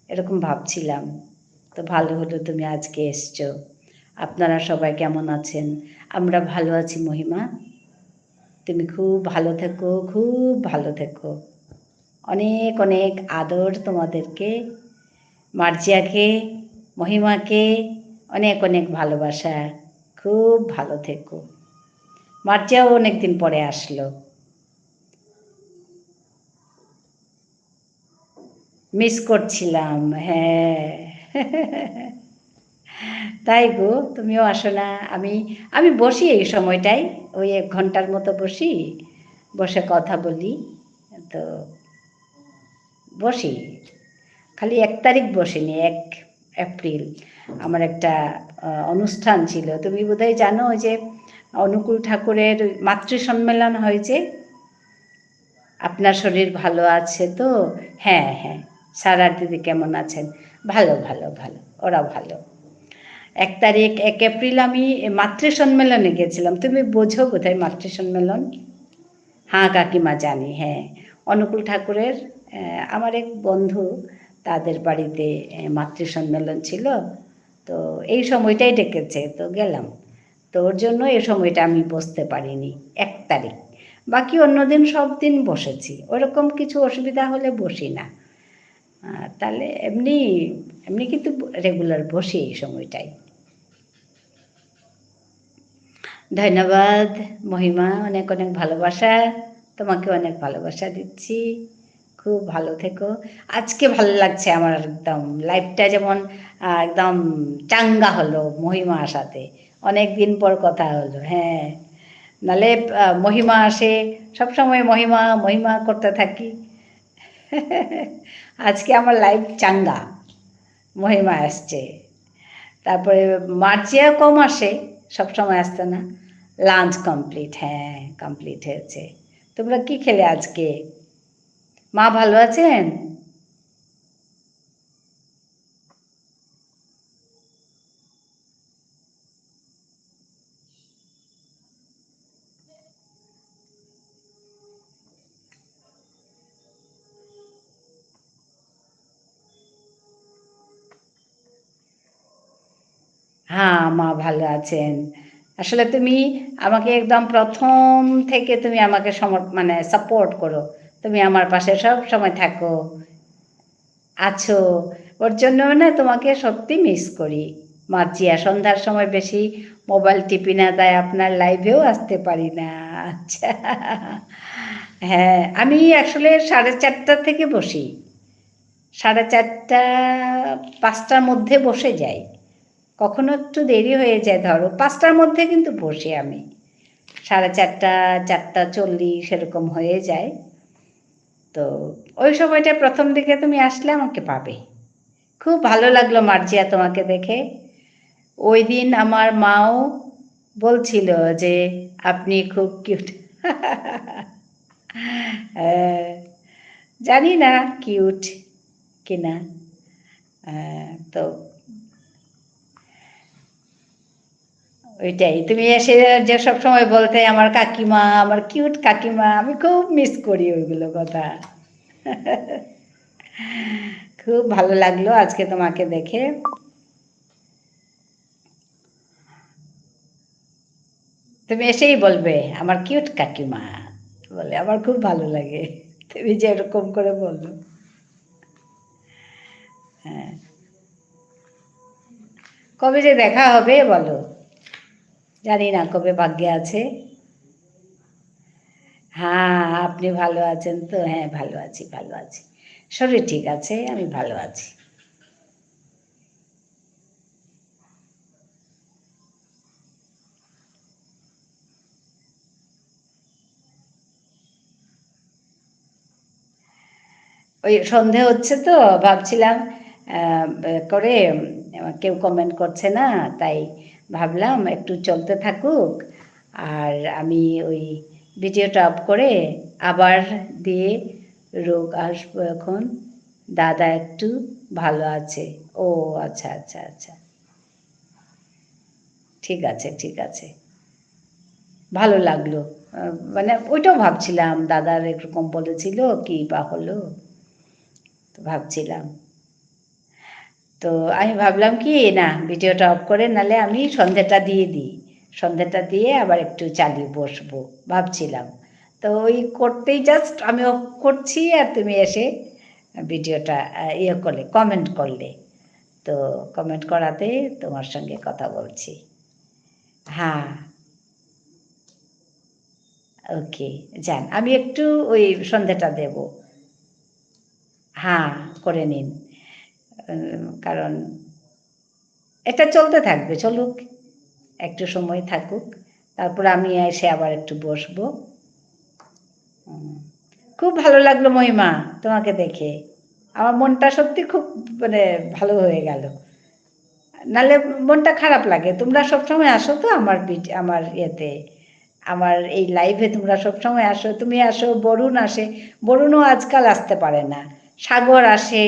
এরকম ভাবছিলাম। তো ভালো হলো তুমি আজকে এসছো। আপনারা সবাই কেমন আছেন? আমরা ভালো আছি মহিমা। তুমি খুব ভালো থেকো, খুব ভালো থেকো। অনেক অনেক আদর তোমাদেরকে। মার্জিয়াকে, মহিমাকে অনেক অনেক ভালোবাসা। খুব ভালো থেকো। মার্জিয়াও অনেকদিন পরে আসলো। Miss করছিলাম, হ্যাঁ। তাই গো, তুমিও আসো না। আমি, আমি বসি এই সময়টায়, ওই এক ঘন্টার মতো বসি, বসে কথা বলি। তো বসি, খালি এক তারিখ বসিনি, এক এপ্রিল আমার একটা, আহ, অনুষ্ঠান ছিল। তুমি বোধহয় জানো, ওই যে অনুকূল ঠাকুরের মাতৃ সম্মেলন হয়েছে, আপনার শরীর ভালো আছে তো? হ্যাঁ, হ্যাঁ। সারার দিদি কেমন আছেন? ভালো, ভালো, ভালো। ওরা ভালো। এক তারিখ, এক এপ্রিল আমি মাতৃ সম্মেলনে গেছিলাম। তুমি বোঝো বোধহয় মাতৃ সম্মেলন? হ্যাঁ, কাকিমা জানি, হ্যাঁ। অনুকূল ঠাকুরের, আহ, আমার এক বন্ধু, তাদের বাড়িতে, আহ, মাতৃ সম্মেলন ছিল। তো এই সময়টাই ডেকেছে, তো গেলাম। তো ওর জন্য এই সময়টা আমি বসতে পারিনি, এক তারিখ। বাকি অন্য দিন সব দিন বসেছি, ওরকম কিছু অসুবিধা হলে বসি না। আহ, তাহলে এমনি, এমনি কিন্তু regular বসি এই সময়টাই। ধন্যবাদ মহিমা, অনেক অনেক ভালোবাসা, তোমাকে অনেক ভালোবাসা দিচ্ছি। খুব ভালো থেকো। আজকে ভালো লাগছে আমার একদম। Life টা যেমন, আহ, একদম চাঙ্গা হলো মহিমার সাথে। অনেক দিন পর কথা হলো, হ্যাঁ। নালে, আহ, মহিমা আসে, সবসময় মহিমা, মহিমা করতে থাকি। আজকে আমার life চাঙ্গা, মহিমা আসছে। তারপরে মার্জিয়া কম আসে, সবসময় আসতো না। Lunch complete, হ্যাঁ, complete হয়েছে। তোমরা কি খেলে আজকে? মা ভালো আছেন? হ্যাঁ, মা ভালো আছেন। আসলে তুমি আমাকে একদম প্রথম থেকে তুমি আমাকে সমর-, মানে, সাপোর্ট করো। তুমি আমার পাশে সব সময় থাকো, আছো। ওর জন্য না তোমাকে সত্যি মিস করি। মার্জিয়া, সন্ধ্যার সময় বেশি মোবাইল টিপি না, তাই আপনার লাইভেও আসতে পারি না। আচ্ছা। হ্যাঁ, আমি আসলে সাড়ে চারটা থেকে বসি। সাড়ে চারটা, পাঁচটার মধ্যে বসে যাই। কখনো একটু দেরি হয়ে যায়, ধরো পাঁচটার মধ্যে কিন্তু বসি আমি। সাড়ে চারটা, চারটা চল্লিশ এরকম হয়ে যায়। তো ওই সময়টা প্রথম দিকে তুমি আসলে আমাকে পাবে। খুব ভালো লাগলো মার্জিয়া তোমাকে দেখে। ওই দিন আমার মাও বলছিল যে, "আপনি খুব কিউট।" আহ, জানি না কিউট কিনা। আহ, তো ওইটাই। তুমি এসে যে সবসময় বলতে, "আমার কাকিমা, আমার কিউট কাকিমা", আমি খুব মিস করি ওইগুলো কথা। খুব ভালো লাগলো আজকে তোমাকে দেখে। তুমি এসেই বলবে, "আমার কিউট কাকিমা।" বলে, "আমার খুব ভালো লাগে তুমি যেরকম করে বলো।" হ্যাঁ। কবে যে দেখা হবে বলো? জানি না কবে ভাগ্যে আছে। হ্যাঁ, আপনি ভালো আছেন তো? হ্যাঁ, ভালো আছি, ভালো আছি। শরীর ঠিক আছে, আমি ভালো আছি। ওই সন্ধে হচ্ছে তো, ভাবছিলাম, আহ, করে, উম, কেউ কমেন্ট করছে না, তাই ভাবলাম একটু চলতে থাকুক, আর আমি ওই ভিডিওটা অফ করে আবার দিয়ে রোগ আসবো এখন। দাদা একটু ভালো আছে। ও আচ্ছা, আচ্ছা, আচ্ছা। ঠিক আছে, ঠিক আছে। ভালো লাগলো। আহ, মানে ওইটাও ভাবছিলাম, দাদার এরকম বলেছিল, কি বা হলো। তো ভাবছিলাম। তো আমি ভাবলাম কি, না, ভিডিওটা অফ করে, নালে আমি সন্ধেটা দিয়ে দিই। সন্ধেটা দিয়ে আবার একটু চালিয়ে বসবো, ভাবছিলাম। তো ওই করতেই just আমি অফ করছি আর তুমি এসে ভিডিওটা, আহ, ইয়ে করলে, কমেন্ট করলে। তো কমেন্ট করাতে তোমার সঙ্গে কথা বলছি। হ্যাঁ। ওকে, যান। আমি একটু ওই সন্ধেটা দেব। হ্যাঁ, করে নিন। উম, কারণ এটা চলতে থাকবে, চলুক। একটু সময় থাকুক। তারপর আমি এসে আবার একটু বসবো। উম, খুব ভালো লাগলো মহিমা, তোমাকে দেখে। আমার মনটা সত্যি খুব, মানে, ভালো হয়ে গেল। নালে মনটা খারাপ লাগে। তোমরা সবসময় আসো তো আমার ভিড-, আমার ইয়েতে, আমার এই লাইভে তোমরা সবসময় আসো। তুমি আসো, বরুণ আসে, বরুণও আজকাল আসতে পারে না, সাগর আসে।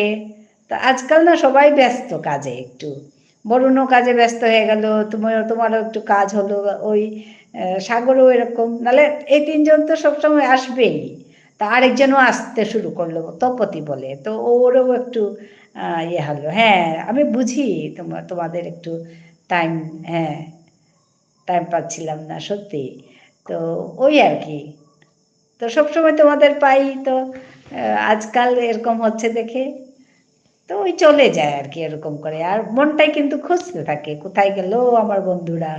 তো আজকাল না সবাই ব্যস্ত কাজে একটু, বরুণও কাজে ব্যস্ত হয়ে গেল, তোমার, তোমারও একটু কাজ হলো, ওই, আহ, সাগরও এরকম। নালে এই তিনজন তো সবসময় আসবেই। তা আরেকজনও আসতে শুরু করলো, তপতি বলে। তো ওরও একটু, আহ, ইয়ে হলো। হ্যাঁ, আমি বুঝি তোমা-, তোমাদের একটু টাইম, হ্যাঁ, টাইম পাচ্ছিলাম না, সত্যি। তো ওই আর কি। তো সবসময় তোমাদের পাই, তো, আহ, আজকাল এরকম হচ্ছে দেখে। তো ওই চলে যায় আর কি এরকম করে। আর মনটাই কিন্তু খুঁজতে থাকে, কোথায় গেল আমার বন্ধুরা?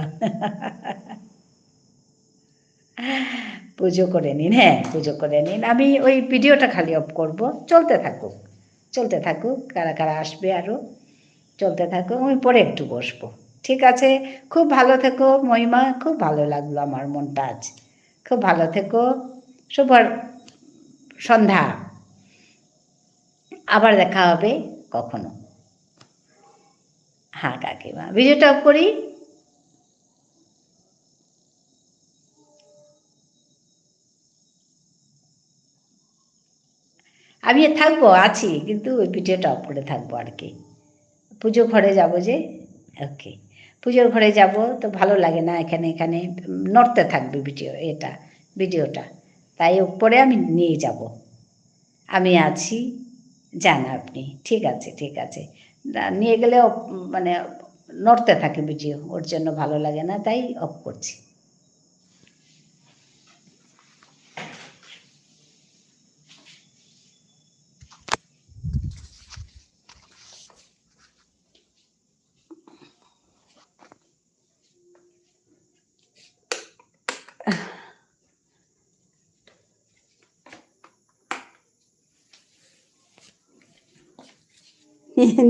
পুজো করে নিন, হ্যাঁ, পুজো করে নিন। আমি ওই ভিডিওটা খালি অফ করব, চলতে থাকুক, চলতে থাকুক, কারা কারা আসবে আরও, চলতে থাকুক, আমি পরে একটু বসবো। ঠিক আছে, খুব ভালো থেকো মহিমা, খুব ভালো লাগলো আমার মনটা আজ। খুব ভালো থেকো, শুভ সন্ধ্যা। আবার দেখা হবে কখনো। হ্যাঁ কাকিমা, ভিডিওটা অফ করি। আমি থাকবো, আছি, কিন্তু ওই ভিডিওটা অফ করে থাকবো আর কি। পুজো ঘরে যাবো যে, ওকে, পুজোর ঘরে যাব, তো ভালো লাগে না এখানে, এখানে নড়তে থাকবে ভিডিও, এটা, ভিডিওটা। তাই উপরে আমি নিয়ে যাব। আমি আছি, যান আপনি। ঠিক আছে, ঠিক আছে। না, নিয়ে গেলে অপ-, মানে, নড়তে থাকে ভিডিও, ওর জন্য ভালো লাগে না, তাই অফ করছি।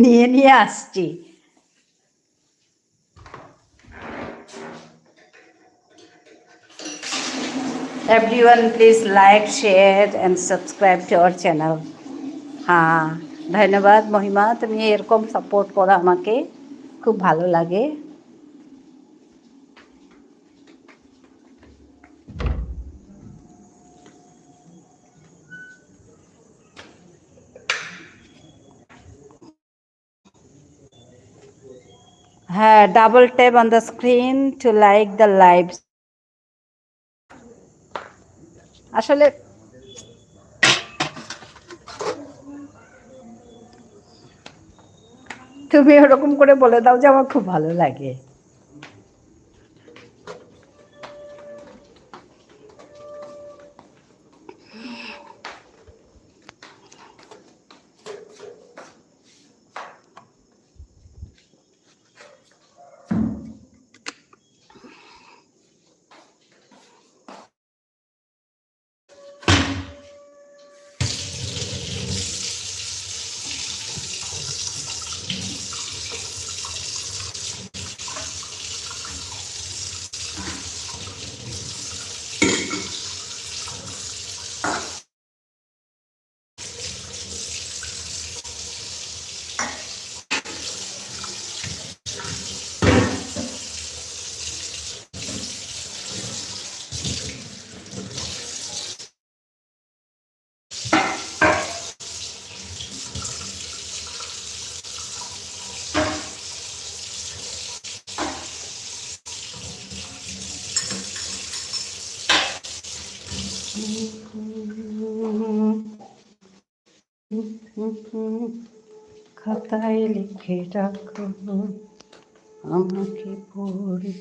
নিয়ে নিয়ে আসছি। Everyone, please like, share and subscribe to our channel. হ্যাঁ, ধন্যবাদ মহিমা, তুমি এরকম সাপোর্ট করো আমাকে, খুব ভালো লাগে। হ্যাঁ, double tap on the screen to like the live. আসলে তুমি ওরকম করে বলে দাও যে আমার খুব ভালো লাগে। খাতায় লিখে রাখো, আমাকে পড়বে।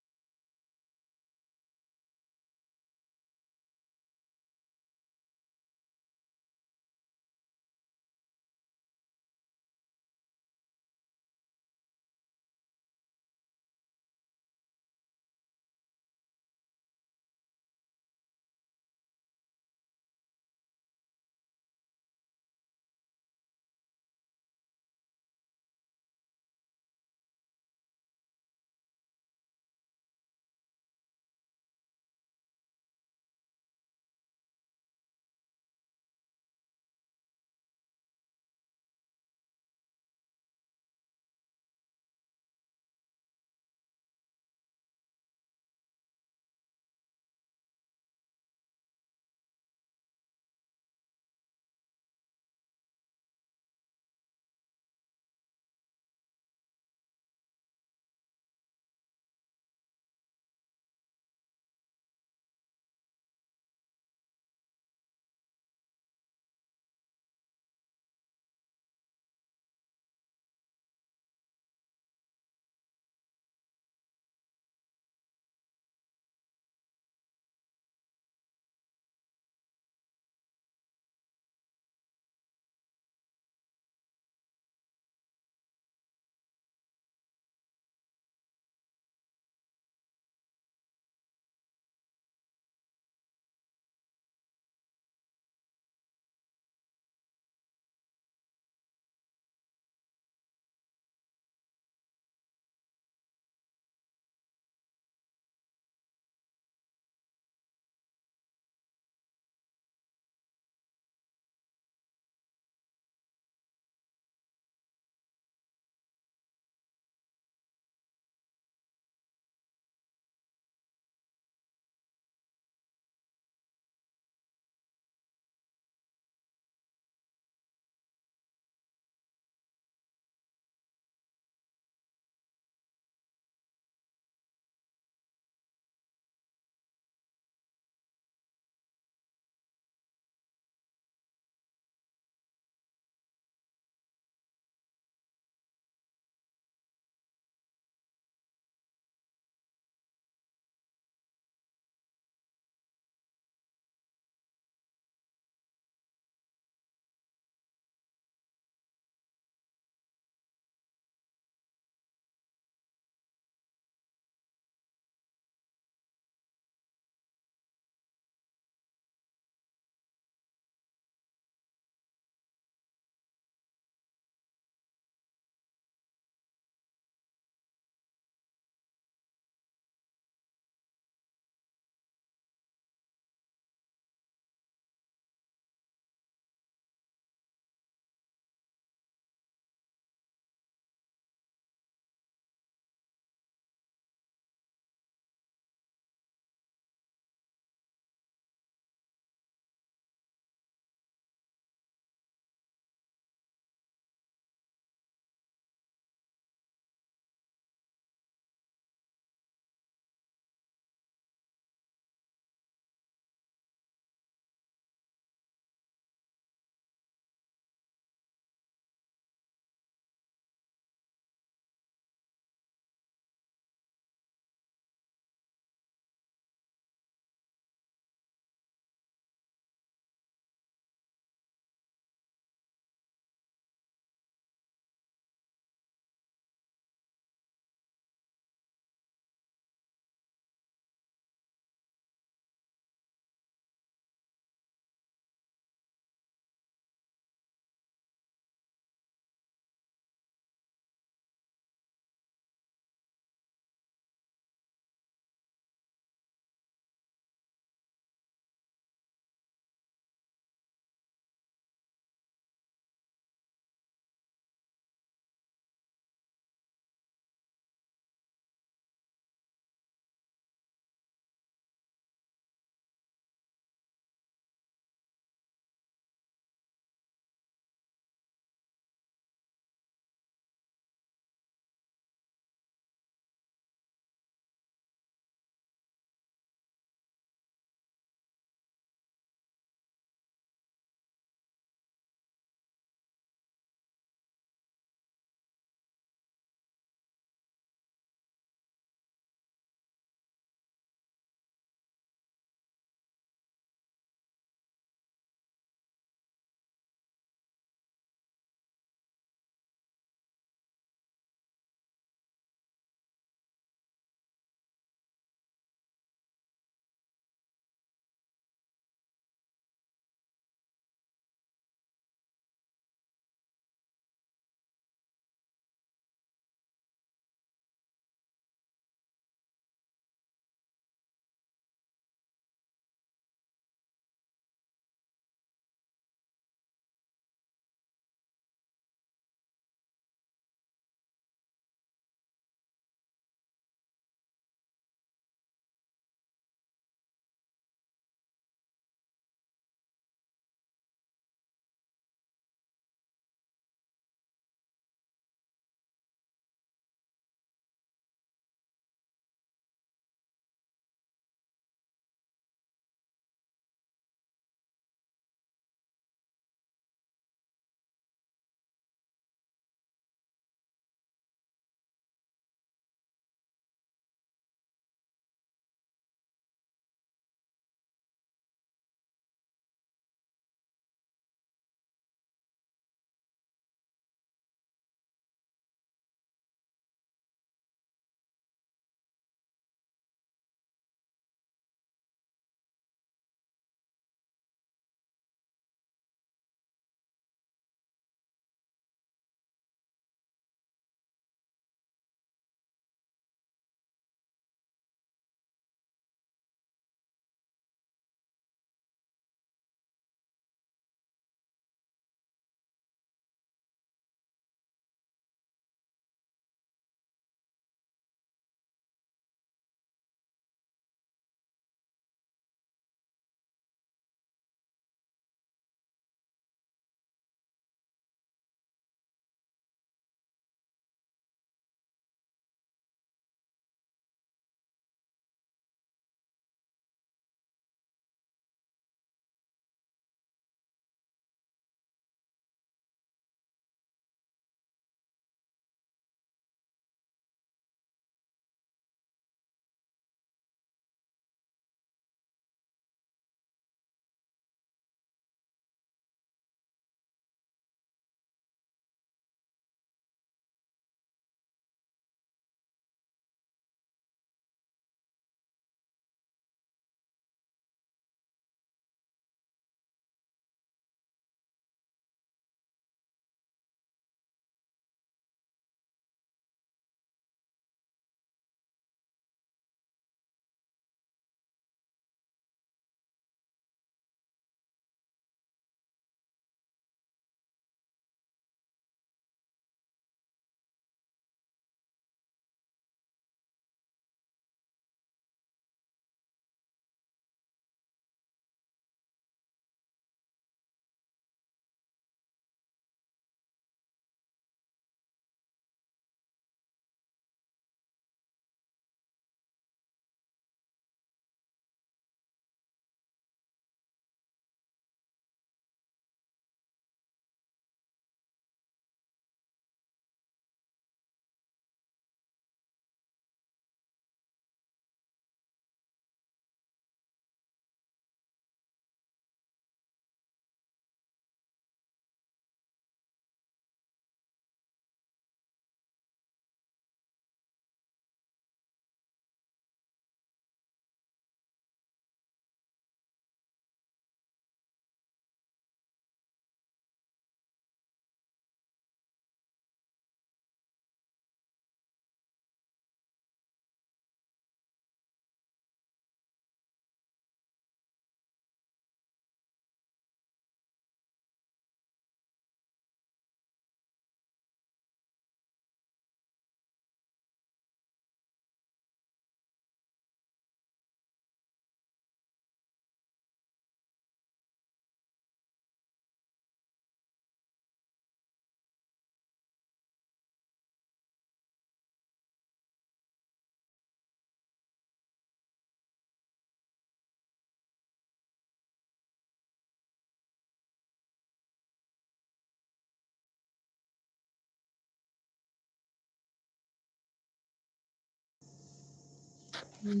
Hello.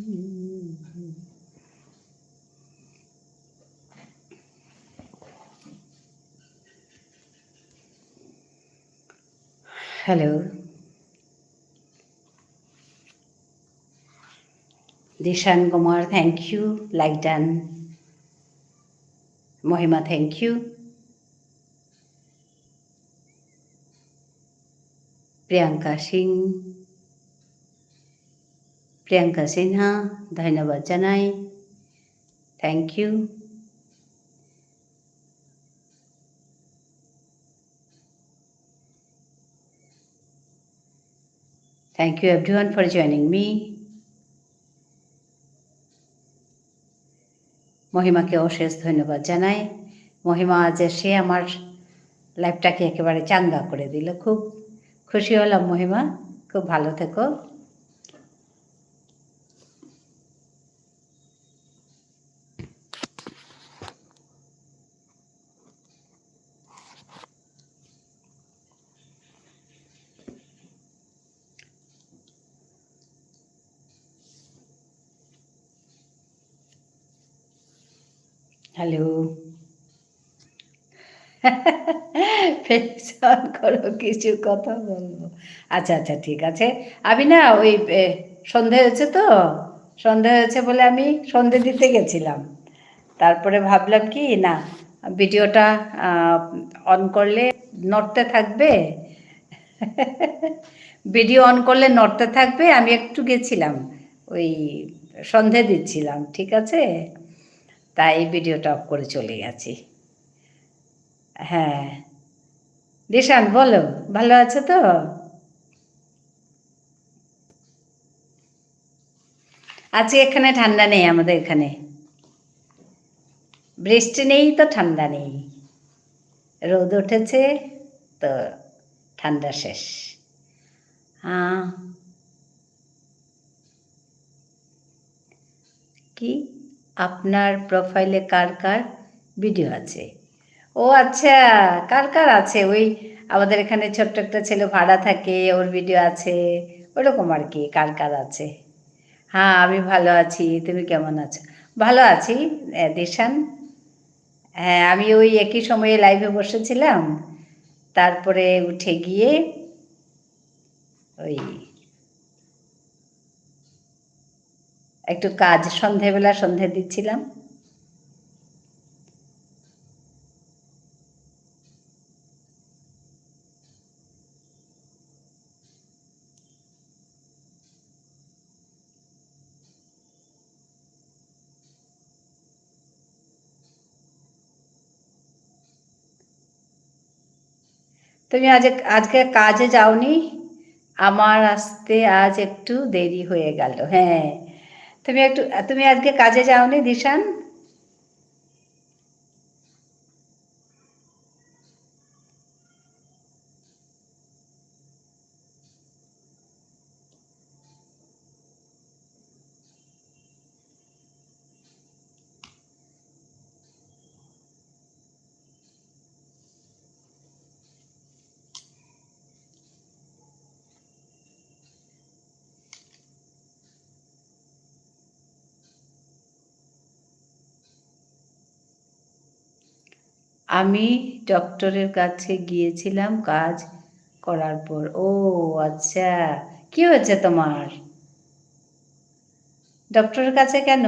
Dishan Kumar, thank you. Like done. Mohima, thank you. Priyanka সিং, প্রিয়াঙ্কা সিনহা, ধন্যবাদ জানাই। Thank you. Thank you everyone for joining me. মহিমাকে অশেষ ধন্যবাদ জানাই। মহিমা আজ এসে আমার life টাকে একেবারে চাঙ্গা করে দিল। খুব খুশি হলাম মহিমা, খুব ভালো থেকো। Hello. Face on করো, কিছু কথা বলবো। আচ্ছা, আচ্ছা, ঠিক আছে। আমি না ওই, এ, সন্ধে হয়েছে তো, সন্ধে হয়েছে বলে আমি সন্ধে দিতে গেছিলাম। তারপরে ভাবলাম কি, না, video টা, আহ, on করলে নড়তে থাকবে। Video on করলে নড়তে থাকবে, আমি একটু গেছিলাম, ওই সন্ধে দিচ্ছিলাম, ঠিক আছে? তাই video টা off করে চলে গেছি। হ্যাঁ। দিশান, বলো, ভালো আছো তো? আজকে এখানে ঠান্ডা নেই আমাদের এখানে। বৃষ্টি নেই তো ঠান্ডা নেই। রোদ উঠেছে তো ঠান্ডা শেষ। হ্যাঁ। কি? আপনার profile এ কার কার video আছে? ও আচ্ছা, কার কার আছে? ওই আমাদের এখানে ছোট্ট একটা ছেলে ভাড়া থাকে, ওর video আছে, ওরকম আর কি, কার কার আছে। হ্যাঁ, আমি ভালো আছি, তুমি কেমন আছো? ভালো আছি, এ, দিশান। হ্যাঁ, আমি ওই একই সময়ে live এ বসেছিলাম, তারপরে উঠে গিয়ে ওই একটু কাজ, সন্ধেবেলা সন্ধে দিচ্ছিলাম। তুমি আজ, আজকে কাজে যাওনি? আমার আসতে আজ একটু দেরি হয়ে গেল। হ্যাঁ, তুমি একটু, তুমি আজকে কাজে যাওনি, দিশান? আমি ডক্টরের কাছে গিয়েছিলাম কাজ করার পর। ও আচ্ছা, কি হয়েছে তোমার? ডক্টরের কাছে কেন?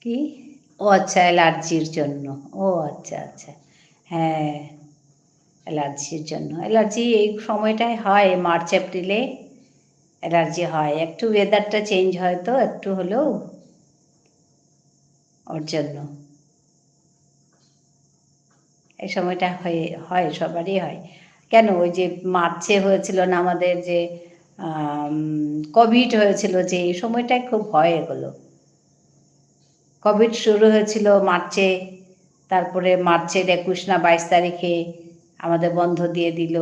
কি? ও আচ্ছা, অ্যালার্জির জন্য। ও আচ্ছা, আচ্ছা। হ্যাঁ, অ্যালার্জির জন্য। অ্যালার্জি এই সময়টায় হয়, মার্চ এপ্রিলে অ্যালার্জি হয়। একটু weather টা change হয় তো, একটু হলেও ওর জন্য। এই সময়টা হয়, হয়, সবারই হয়। কেন, ওই যে মার্চে হয়েছিল না আমাদের যে, আম, কোভিড হয়েছিল যে, এই সময়টায় খুব হয় এগুলো। কোভিড শুরু হয়েছিল মার্চে, তারপরে মার্চের একুশ না বাইশ তারিখে আমাদের বন্ধ দিয়ে দিল।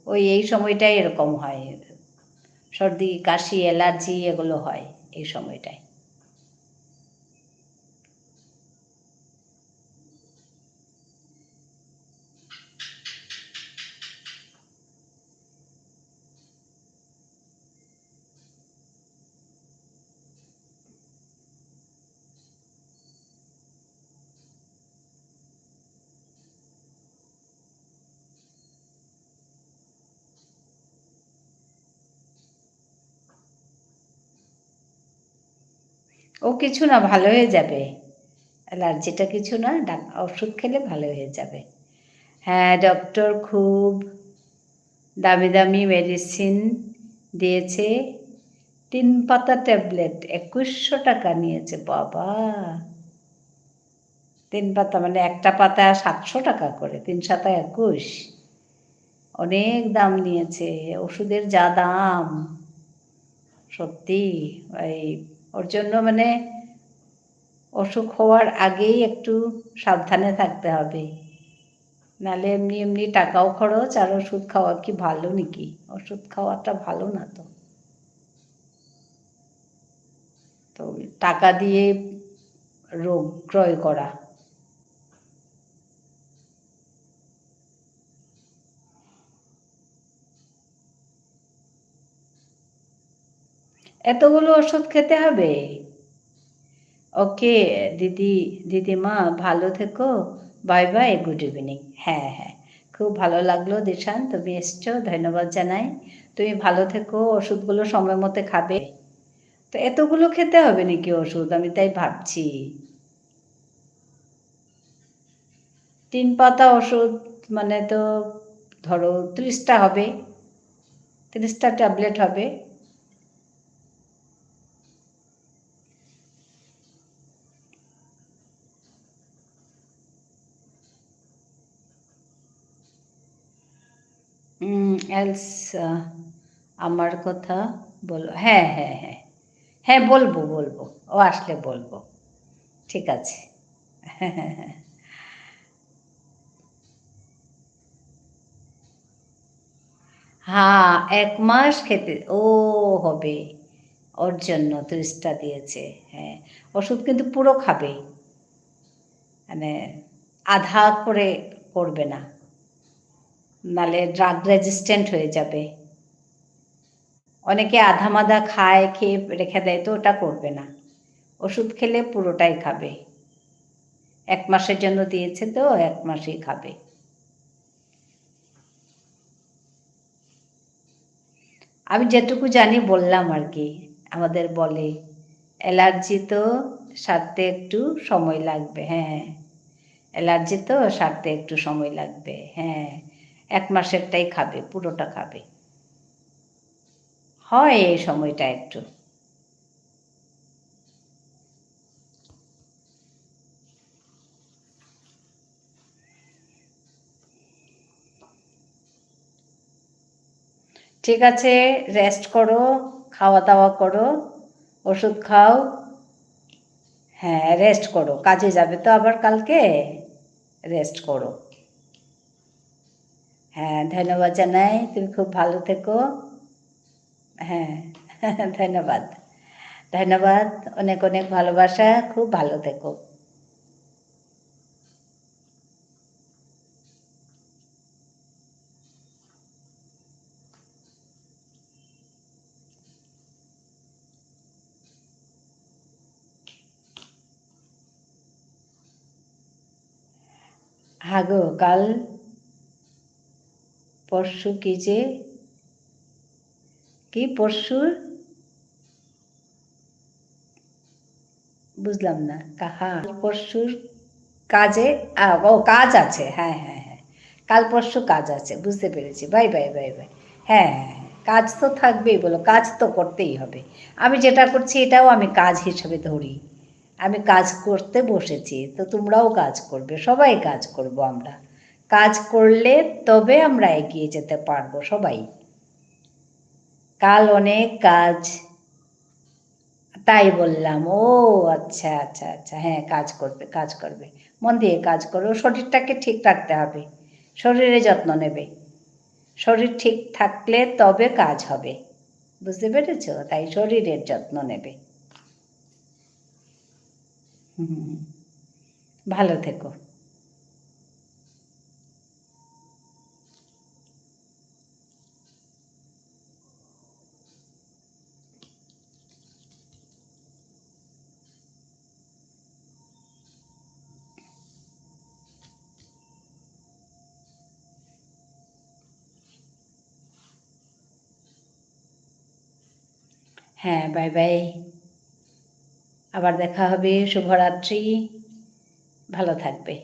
ওই এই সময়টাই এরকম হয়, সর্দি, কাশি, অ্যালার্জি এগুলো হয় এই সময়টায়। ও কিছু না, ভালো হয়ে যাবে। অ্যালার্জিটা কিছু না, ডাক-, ওষুধ খেলে ভালো হয়ে যাবে। হ্যাঁ, ডক্টর খুব দামি দামি মেডিসিন দিয়েছে। তিন পাতা ট্যাবলেট একুশশো টাকা নিয়েছে। বাবা! তিন পাতা মানে একটা পাতা সাতশো টাকা করে, তিন সাতা একুশ। অনেক দাম নিয়েছে, ওষুধের যা দাম। সত্যি, এই ওর জন্য মানে অসুখ হওয়ার আগেই একটু সাবধানে থাকতে হবে। নালে এমনি এমনি টাকাও খরচ, আর ওষুধ খাওয়া কি ভালো নাকি? ওষুধ খাওয়াটা ভালো না তো। তো টাকা দিয়ে রোগ ক্রয় করা। এতগুলো ওষুধ খেতে হবে? ওকে, দিদি, দিদিমা, ভালো থেকো। Bye bye, good evening. হ্যাঁ, হ্যাঁ, খুব ভালো লাগলো, দিশান, তুমি এসছো, ধন্যবাদ জানাই। তুমি ভালো থেকো, ওষুধগুলো সময় মতো খাবে। তো এতগুলো খেতে হবে নাকি ওষুধ? আমি তাই ভাবছি। তিন পাতা ওষুধ মানে তো ধরো ত্রিশটা হবে, ত্রিশটা ট্যাবলেট হবে। উম, এলস, আহ, আমার কথা বলো। হ্যাঁ, হ্যাঁ, হ্যাঁ। হ্যাঁ, বলবো, বলবো। ও আসলে বলবো। ঠিক আছে। হ্যাঁ, এক মাস খেতে, ও হবে। ওর জন্য ত্রিশটা দিয়েছে। হ্যাঁ, ওষুধ কিন্তু পুরো খাবে। মানে, আধা করে করবে না। নালে ড্রাগ রেজিস্ট্যান্ট হয়ে যাবে। অনেকে আধা মাধা খায়, খেয়ে রেখে দেয়, তো ওটা করবে না। ওষুধ খেলে পুরোটাই খাবে। এক মাসের জন্য দিয়েছে তো, এক মাসই খাবে। আমি যেটুকু জানি বললাম আর কি, আমাদের বলে, অ্যালার্জি তো সারতে একটু সময় লাগবে, হ্যাঁ। অ্যালার্জি তো সারতে একটু সময় লাগবে, হ্যাঁ। এক মাসেরটাই খাবে, পুরোটা খাবে। হয় এই সময়টা একটু। ঠিক আছে, রেস্ট করো, খাওয়া দাওয়া করো, ওষুধ খাও। হ্যাঁ, রেস্ট করো, কাজে যাবে তো আবার কালকে, রেস্ট করো। হ্যাঁ, ধন্যবাদ জানাই, তুমি খুব ভালো থেকো। হ্যাঁ, ধন্যবাদ। ধন্যবাদ, অনেক অনেক ভালোবাসা, খুব ভালো থেকো। হ্যাঁ গো, কাল পরশু কি যে, কি পরশু? বুঝলাম না। কাহা? পরশুর কাজে, আ, ও, কাজ আছে। হ্যাঁ, হ্যাঁ, হ্যাঁ। কাল পরশু কাজ আছে, বুঝতে পেরেছি। Bye, bye, bye, bye. হ্যাঁ, হ্যাঁ, হ্যাঁ। কাজ তো থাকবেই বলো, কাজ তো করতেই হবে। আমি যেটা করছি, এটাও আমি কাজ হিসেবে ধরি। আমি কাজ করতে বসেছি, তো তোমরাও কাজ করবে, সবাই কাজ করব আমরা। কাজ করলে তবে আমরা এগিয়ে যেতে পারবো সবাই। কাল অনেক কাজ, তাই বললাম। ও আচ্ছা, আচ্ছা, আচ্ছা। হ্যাঁ, কাজ করবে, কাজ করবে। মন দিয়ে কাজ করো। শরীরটাকে ঠিক রাখতে হবে। শরীরে যত্ন নেবে। শরীর ঠিক থাকলে তবে কাজ হবে। বুঝতে পেরেছো? তাই শরীরের যত্ন নেবে। হুম। ভালো থেকো। হ্যাঁ, bye bye। আবার দেখা হবে। শুভরাত্রি। ভালো থাকবে।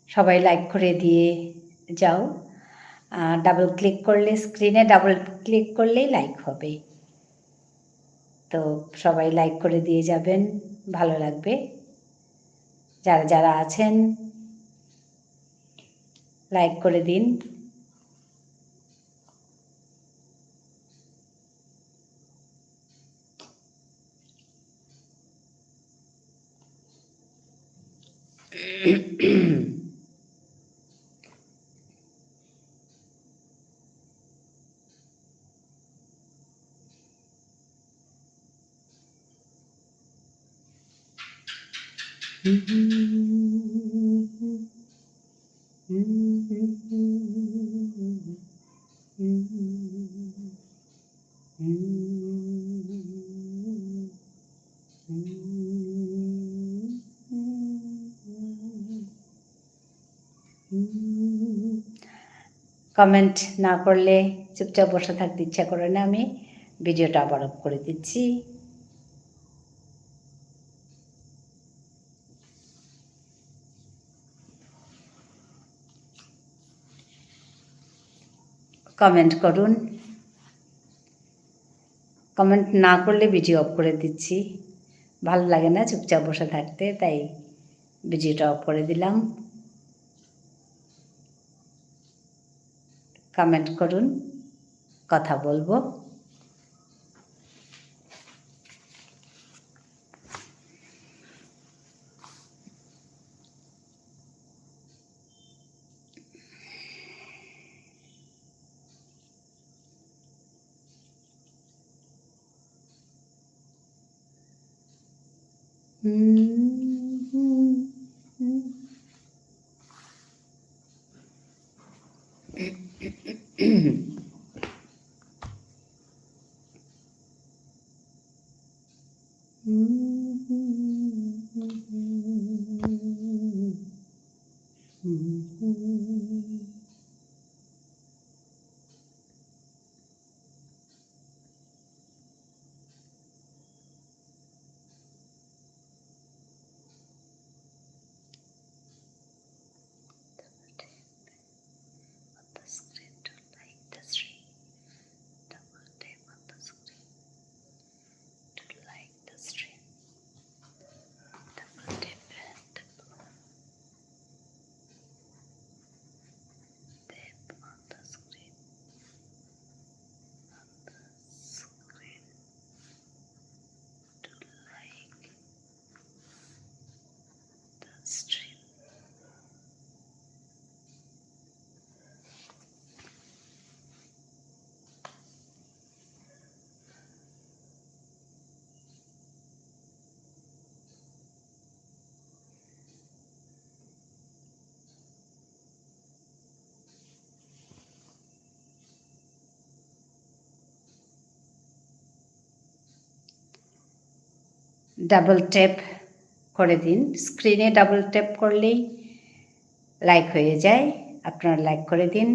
সবাই like করে দিয়ে যাও। আহ, double click করলে, screen এ double click করলেই like হবে। তো সবাই like করে দিয়ে যাবেন, ভালো লাগবে। যারা যারা আছেন, like করে দিন। Comment না করলে চুপচাপ বসে থাকতে ইচ্ছা করে না, আমি video টা আবার off করে দিচ্ছি। Comment করুন। Comment না করলে video off করে দিচ্ছি। ভালো লাগে না চুপচাপ বসে থাকতে, তাই video টা off করে দিলাম। Comment করুন, কথা বলবো। On the screen to like the stream. Double tap on the screen to like the stream. Double tap, double tap on the screen. On the screen to like the stream. Double tap করে দিন, screen এ double tap করলেই like হয়ে যায়। আপনারা like করে দিন।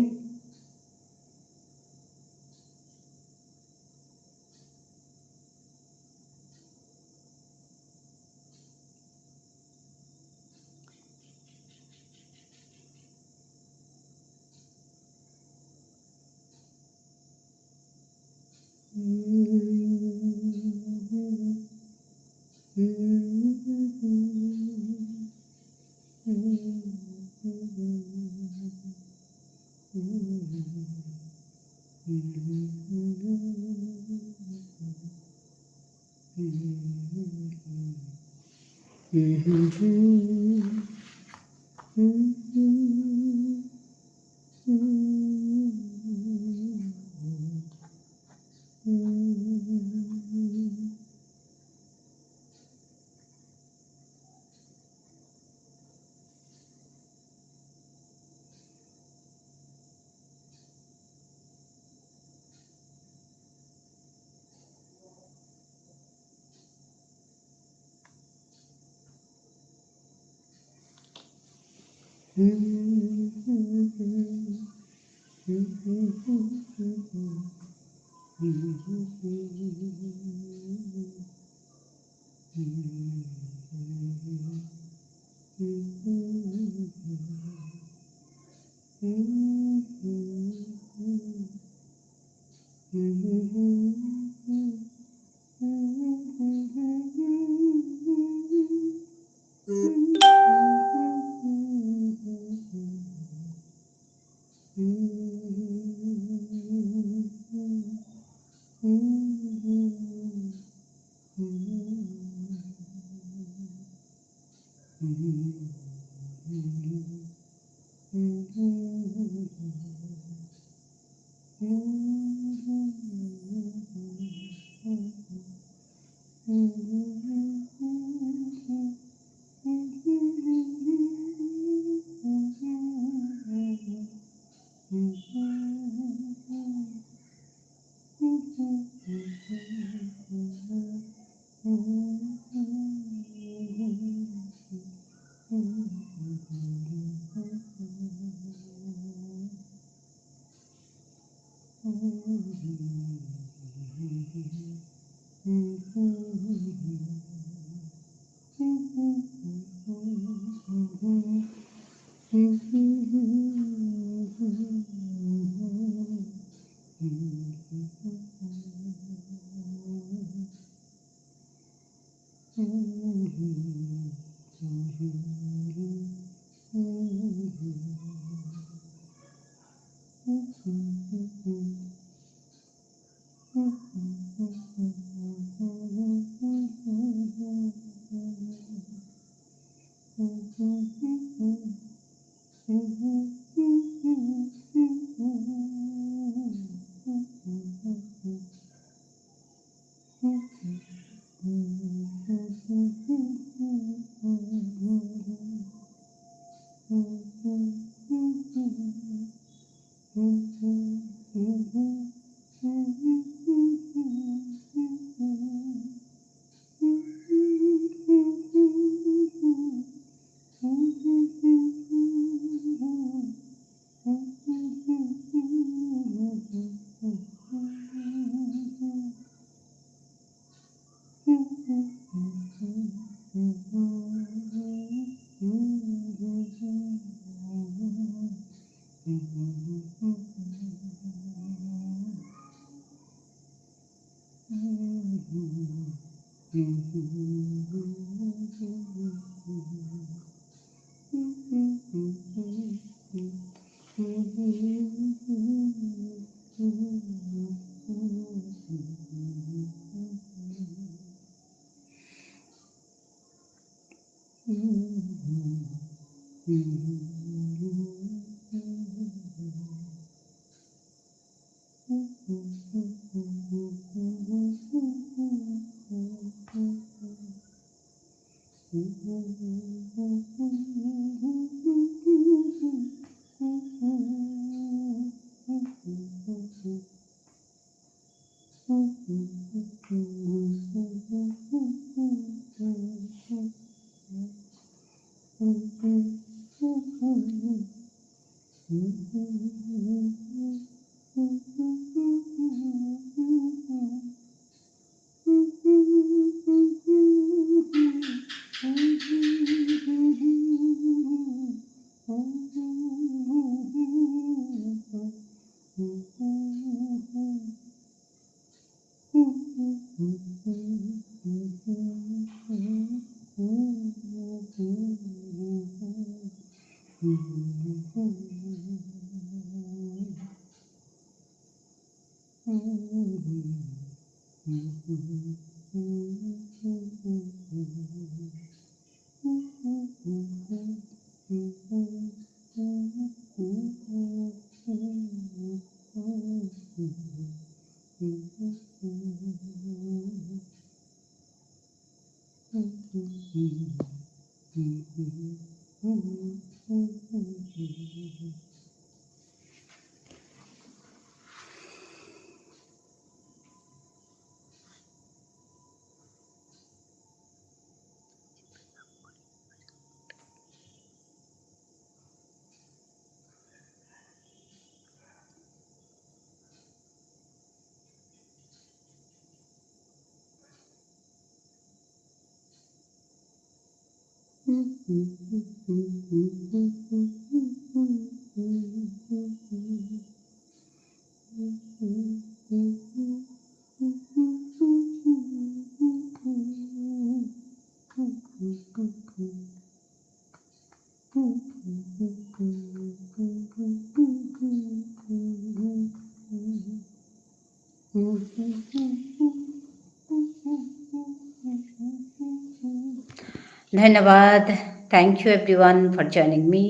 ধন্যবাদ। Thank you everyone for joining me.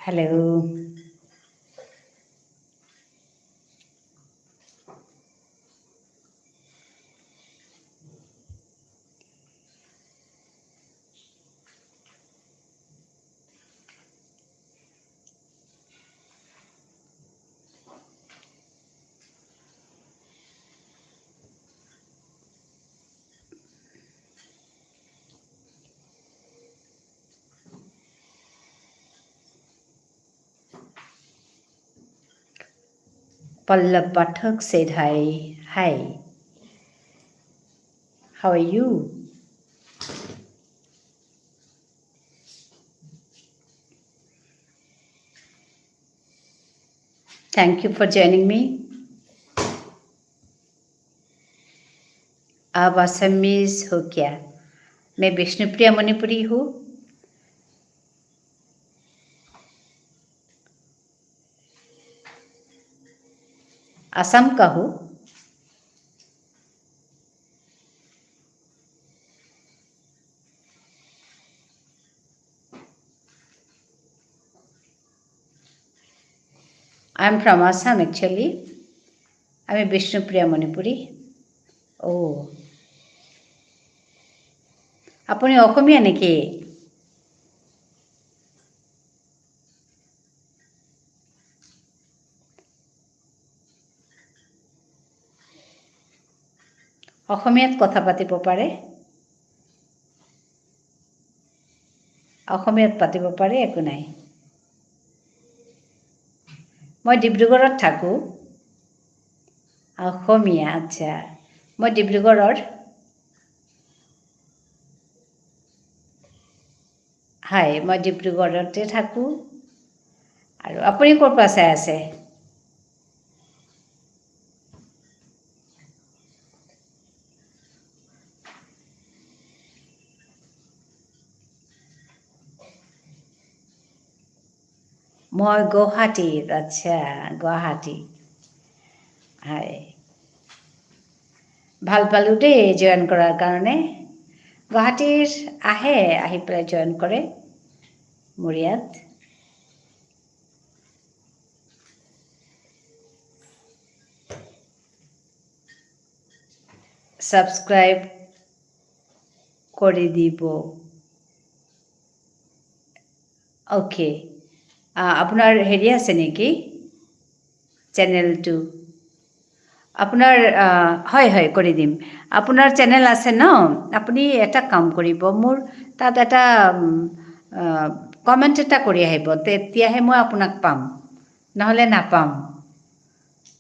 Hello. Pallab Pathak said hi. Hi. How are you? Thank you for joining me. आप असमीज हो क्या? मैं विष्णुप्रिया मणिपुरी हूँ। असम का हूँ। I am from Assam actually. আমি বিষ্ণুপ্রিয়া মণিপুরী। ও, আপুনি অসমীয়া নেকি? অসমীয়াত কথা পাতিব পাৰে। অসমীয়াত পাতিব পাৰে, একো নাই। মই ডিব্ৰুগড়ত থাকোঁ। অসমীয়া, আচ্ছা। মই ডিব্ৰুগড়ৰ। হয়, মই ডিব্ৰুগড়তে থাকোঁ। আৰু আপুনি ক'ৰ পৰা চাই আছে? মই গুৱাহাটীত, আচ্ছা, গুৱাহাটী। হয়। ভাল পালোঁ দেই join কৰাৰ কাৰণে। গুৱাহাটীৰ আহে, আহি পেলাই join কৰে মোৰ ইয়াত। Subscribe কৰি দিব। Okay। আ, আপোনাৰ হেৰি আছে নেকি? চেনেলটো? আপোনাৰ, আ, হয়, হয়, কৰি দিম। আপোনাৰ চেনেল আছে ন? আপুনি এটা কাম কৰিব, মোৰ তাত এটা, উম, আ, comment এটা কৰি আহিব, তেতিয়াহে মই আপোনাক পাম, নহ'লে নাপাম।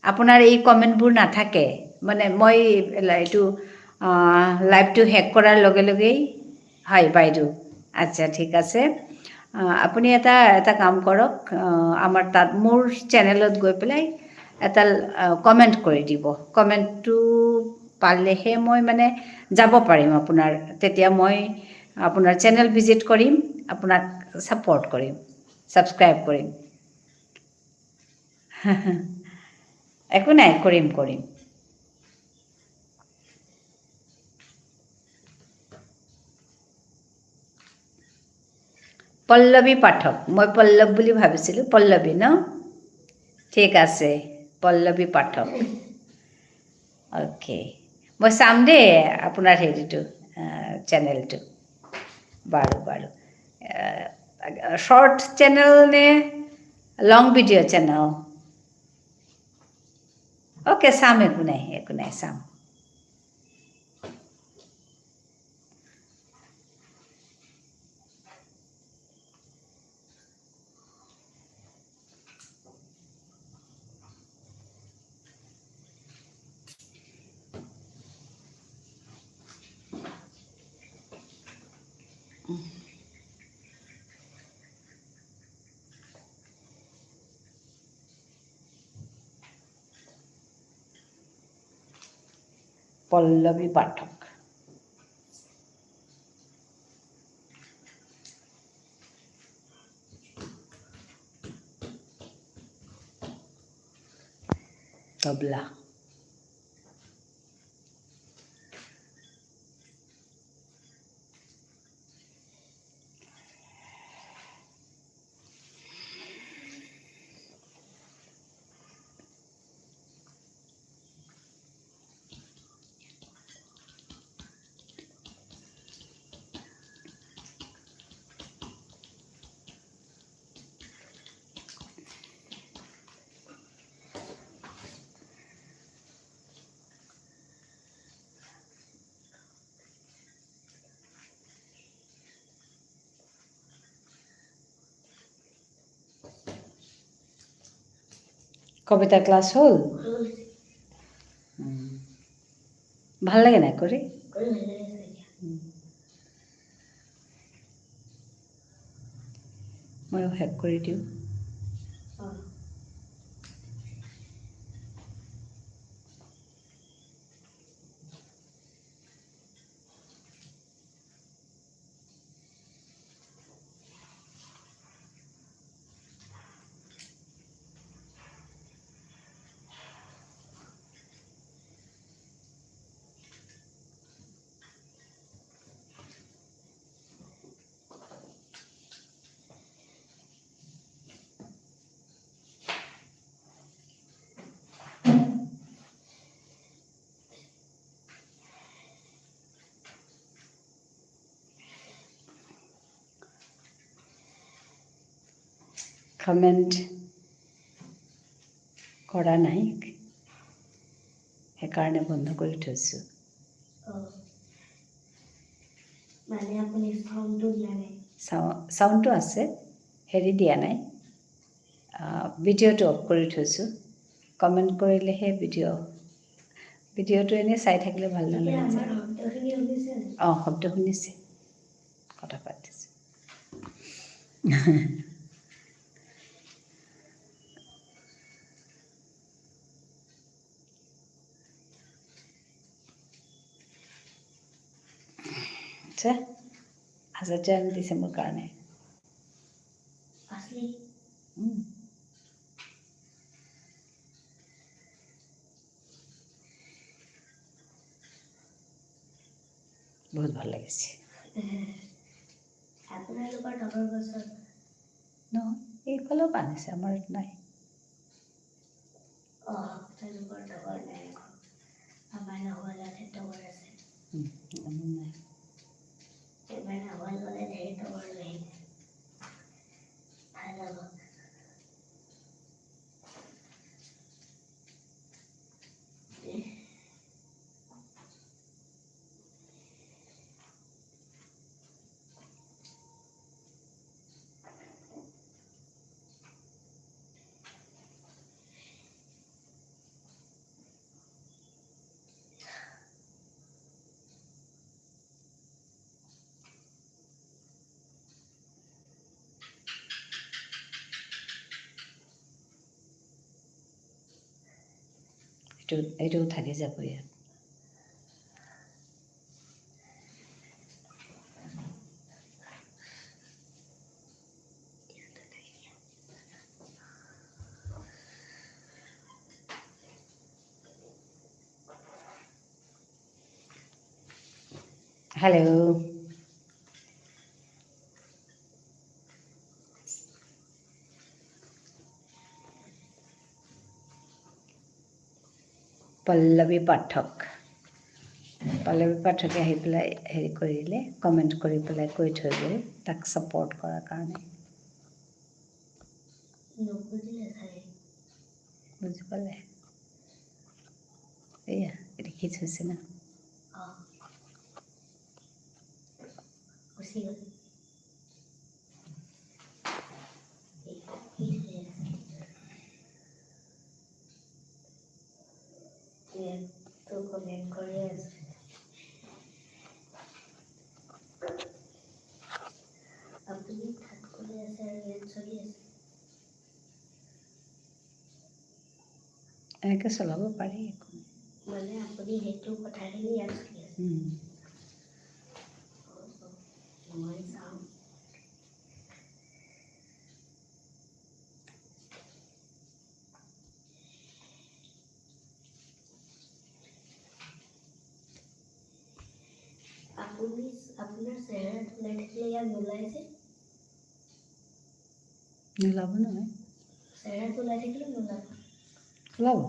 আপোনাৰ এই commentবোৰ নাথাকে, মানে মই এইটো, আ, liveটো শেষ কৰাৰ লগে লগেই, হয়, বাইদেউ। আচ্ছা, ঠিক আছে। আ, আপুনি এটা, এটা কাম কৰক, আ, আমাৰ তাত, মোৰ চেনেলত গৈ পেলাই এটা, আ, comment কৰি দিব। Commentটো পালেহে মই মানে যাব পাৰিম আপোনাৰ, তেতিয়া মই আপোনাৰ চেনেল visit কৰিম, আপোনাক support কৰিম, subscribe কৰিম। একো নাই, কৰিম, কৰিম। পল্লৱী পাঠক, মই পল্লৱ বুলি ভাবিছিলোঁ, পল্লৱী ন? ঠিক আছে, পল্লৱী পাঠক। Okay, মই চাম দেই আপোনাৰ হেৰিটো, আহ, চেনেলটো। বাৰু, বাৰু। আহ, short চেনেল নে long video চেনেল? Okay, চাম, একো নাই, একো নাই, চাম। পল্লৱী পাঠক। তবলা। কবিতা ক্লাছ হ'ল? উম। ভাল লাগে নাই কৰি? উম। ময়ো শেষ কৰি দিওঁ। Comment কৰা নাই, সেইকাৰণে বন্ধ কৰি থৈছোঁ। অ। মানে আপুনি চাউণ্ডটো দিয়া নাই? চাউ-, চাউণ্ডটো আছে, হেৰি দিয়া নাই। আহ, ভিডিঅ'টো অফ কৰি থৈছোঁ। কমেণ্ট কৰিলেহে ভিডিঅ' ভিডিঅ'টো এনেই চাই থাকিলে ভাল নালাগে যে। আমাৰ শব্দখিনি শুনিছে নে? অ, শব্দ শুনিছে। কথা পাতিছে। আচ্ছা, হাজার জান দিছে মোৰ কাৰণে। আছলি। উম। বহুত ভাল লাগিছে। আপোনালোকৰ তলৰ গছত? নহয়, এইফালেও পাণ আছে, আমাৰ ইয়াত নাই। অ, আপোনালোকৰ তলৰ নাই আকৌ। আমাৰ নহ'লে তলৰ আছে। উম, আমাৰ নাই। এইবাৰ নহ'ল গ'লে ধেৰ তলৰ লৈ আহিম। ভাল হ'ব। এইটো, এইটো থাকি যাব ইয়াত। Hello. পল্লৱী পাঠক। পল্লৱী পাঠকে আহি পেলাই হেৰি কৰিলে, comment কৰি পেলাই কৈ থৈ গ'ল, তাক support কৰাৰ কাৰণে। নুবুজিলে চাগে। বুজি পালে? এয়া, লিখি থৈছে না? অ। গুচি গ'ল। ইয়াততো comment কৰি আছে। আপুনি তাত কৰি আছে আৰু ইয়াত চলি আছে। এনেকে চলাব পাৰি একো নাই। মানে আপুনি সেইটো কথাখিনি ইয়াত চলি আছে। উম। মই চাওঁ। আপুনি, আপোনাৰ চেহেৰাত ওলাই থাকিলে ইয়াত নোলায় যে? নোলাব নহয়। চেহেৰাত ওলাই থাকিলে নোলাব। ওলাব।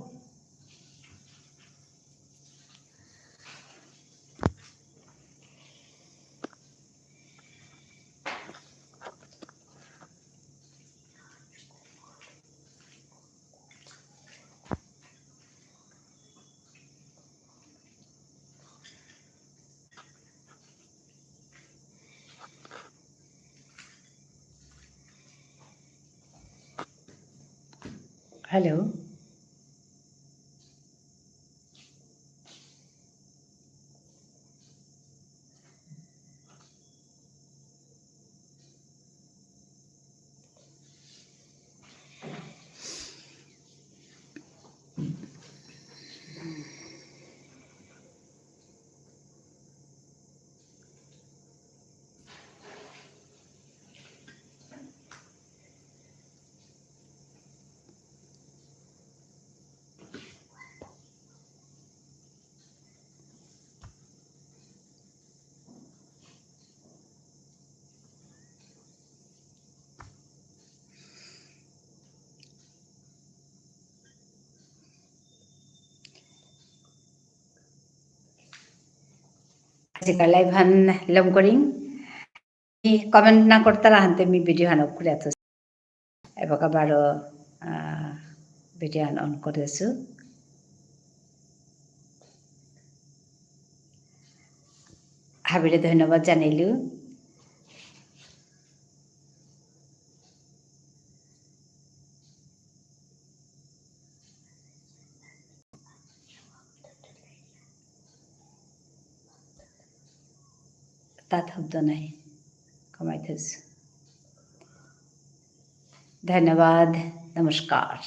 Hello. আজিকার live হান লম করিং। Comment না করতারা হানতে মি video হান off করে আতো। এবাকা বারো, আহ, video হান on করে আছো। হাবিরে ধন্যবাদ জানাইলু। তাত শব্দ নাই। কমাই থৈছো। ধন্যবাদ। নমস্কার।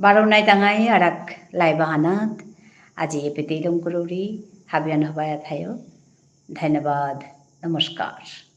বারো নাই তাঙাই আরাক live আহানাত। আজি এপেতেই লম করুরি, হাবিয়ান হবায়া থায়ো। ধন্যবাদ। নমস্কার।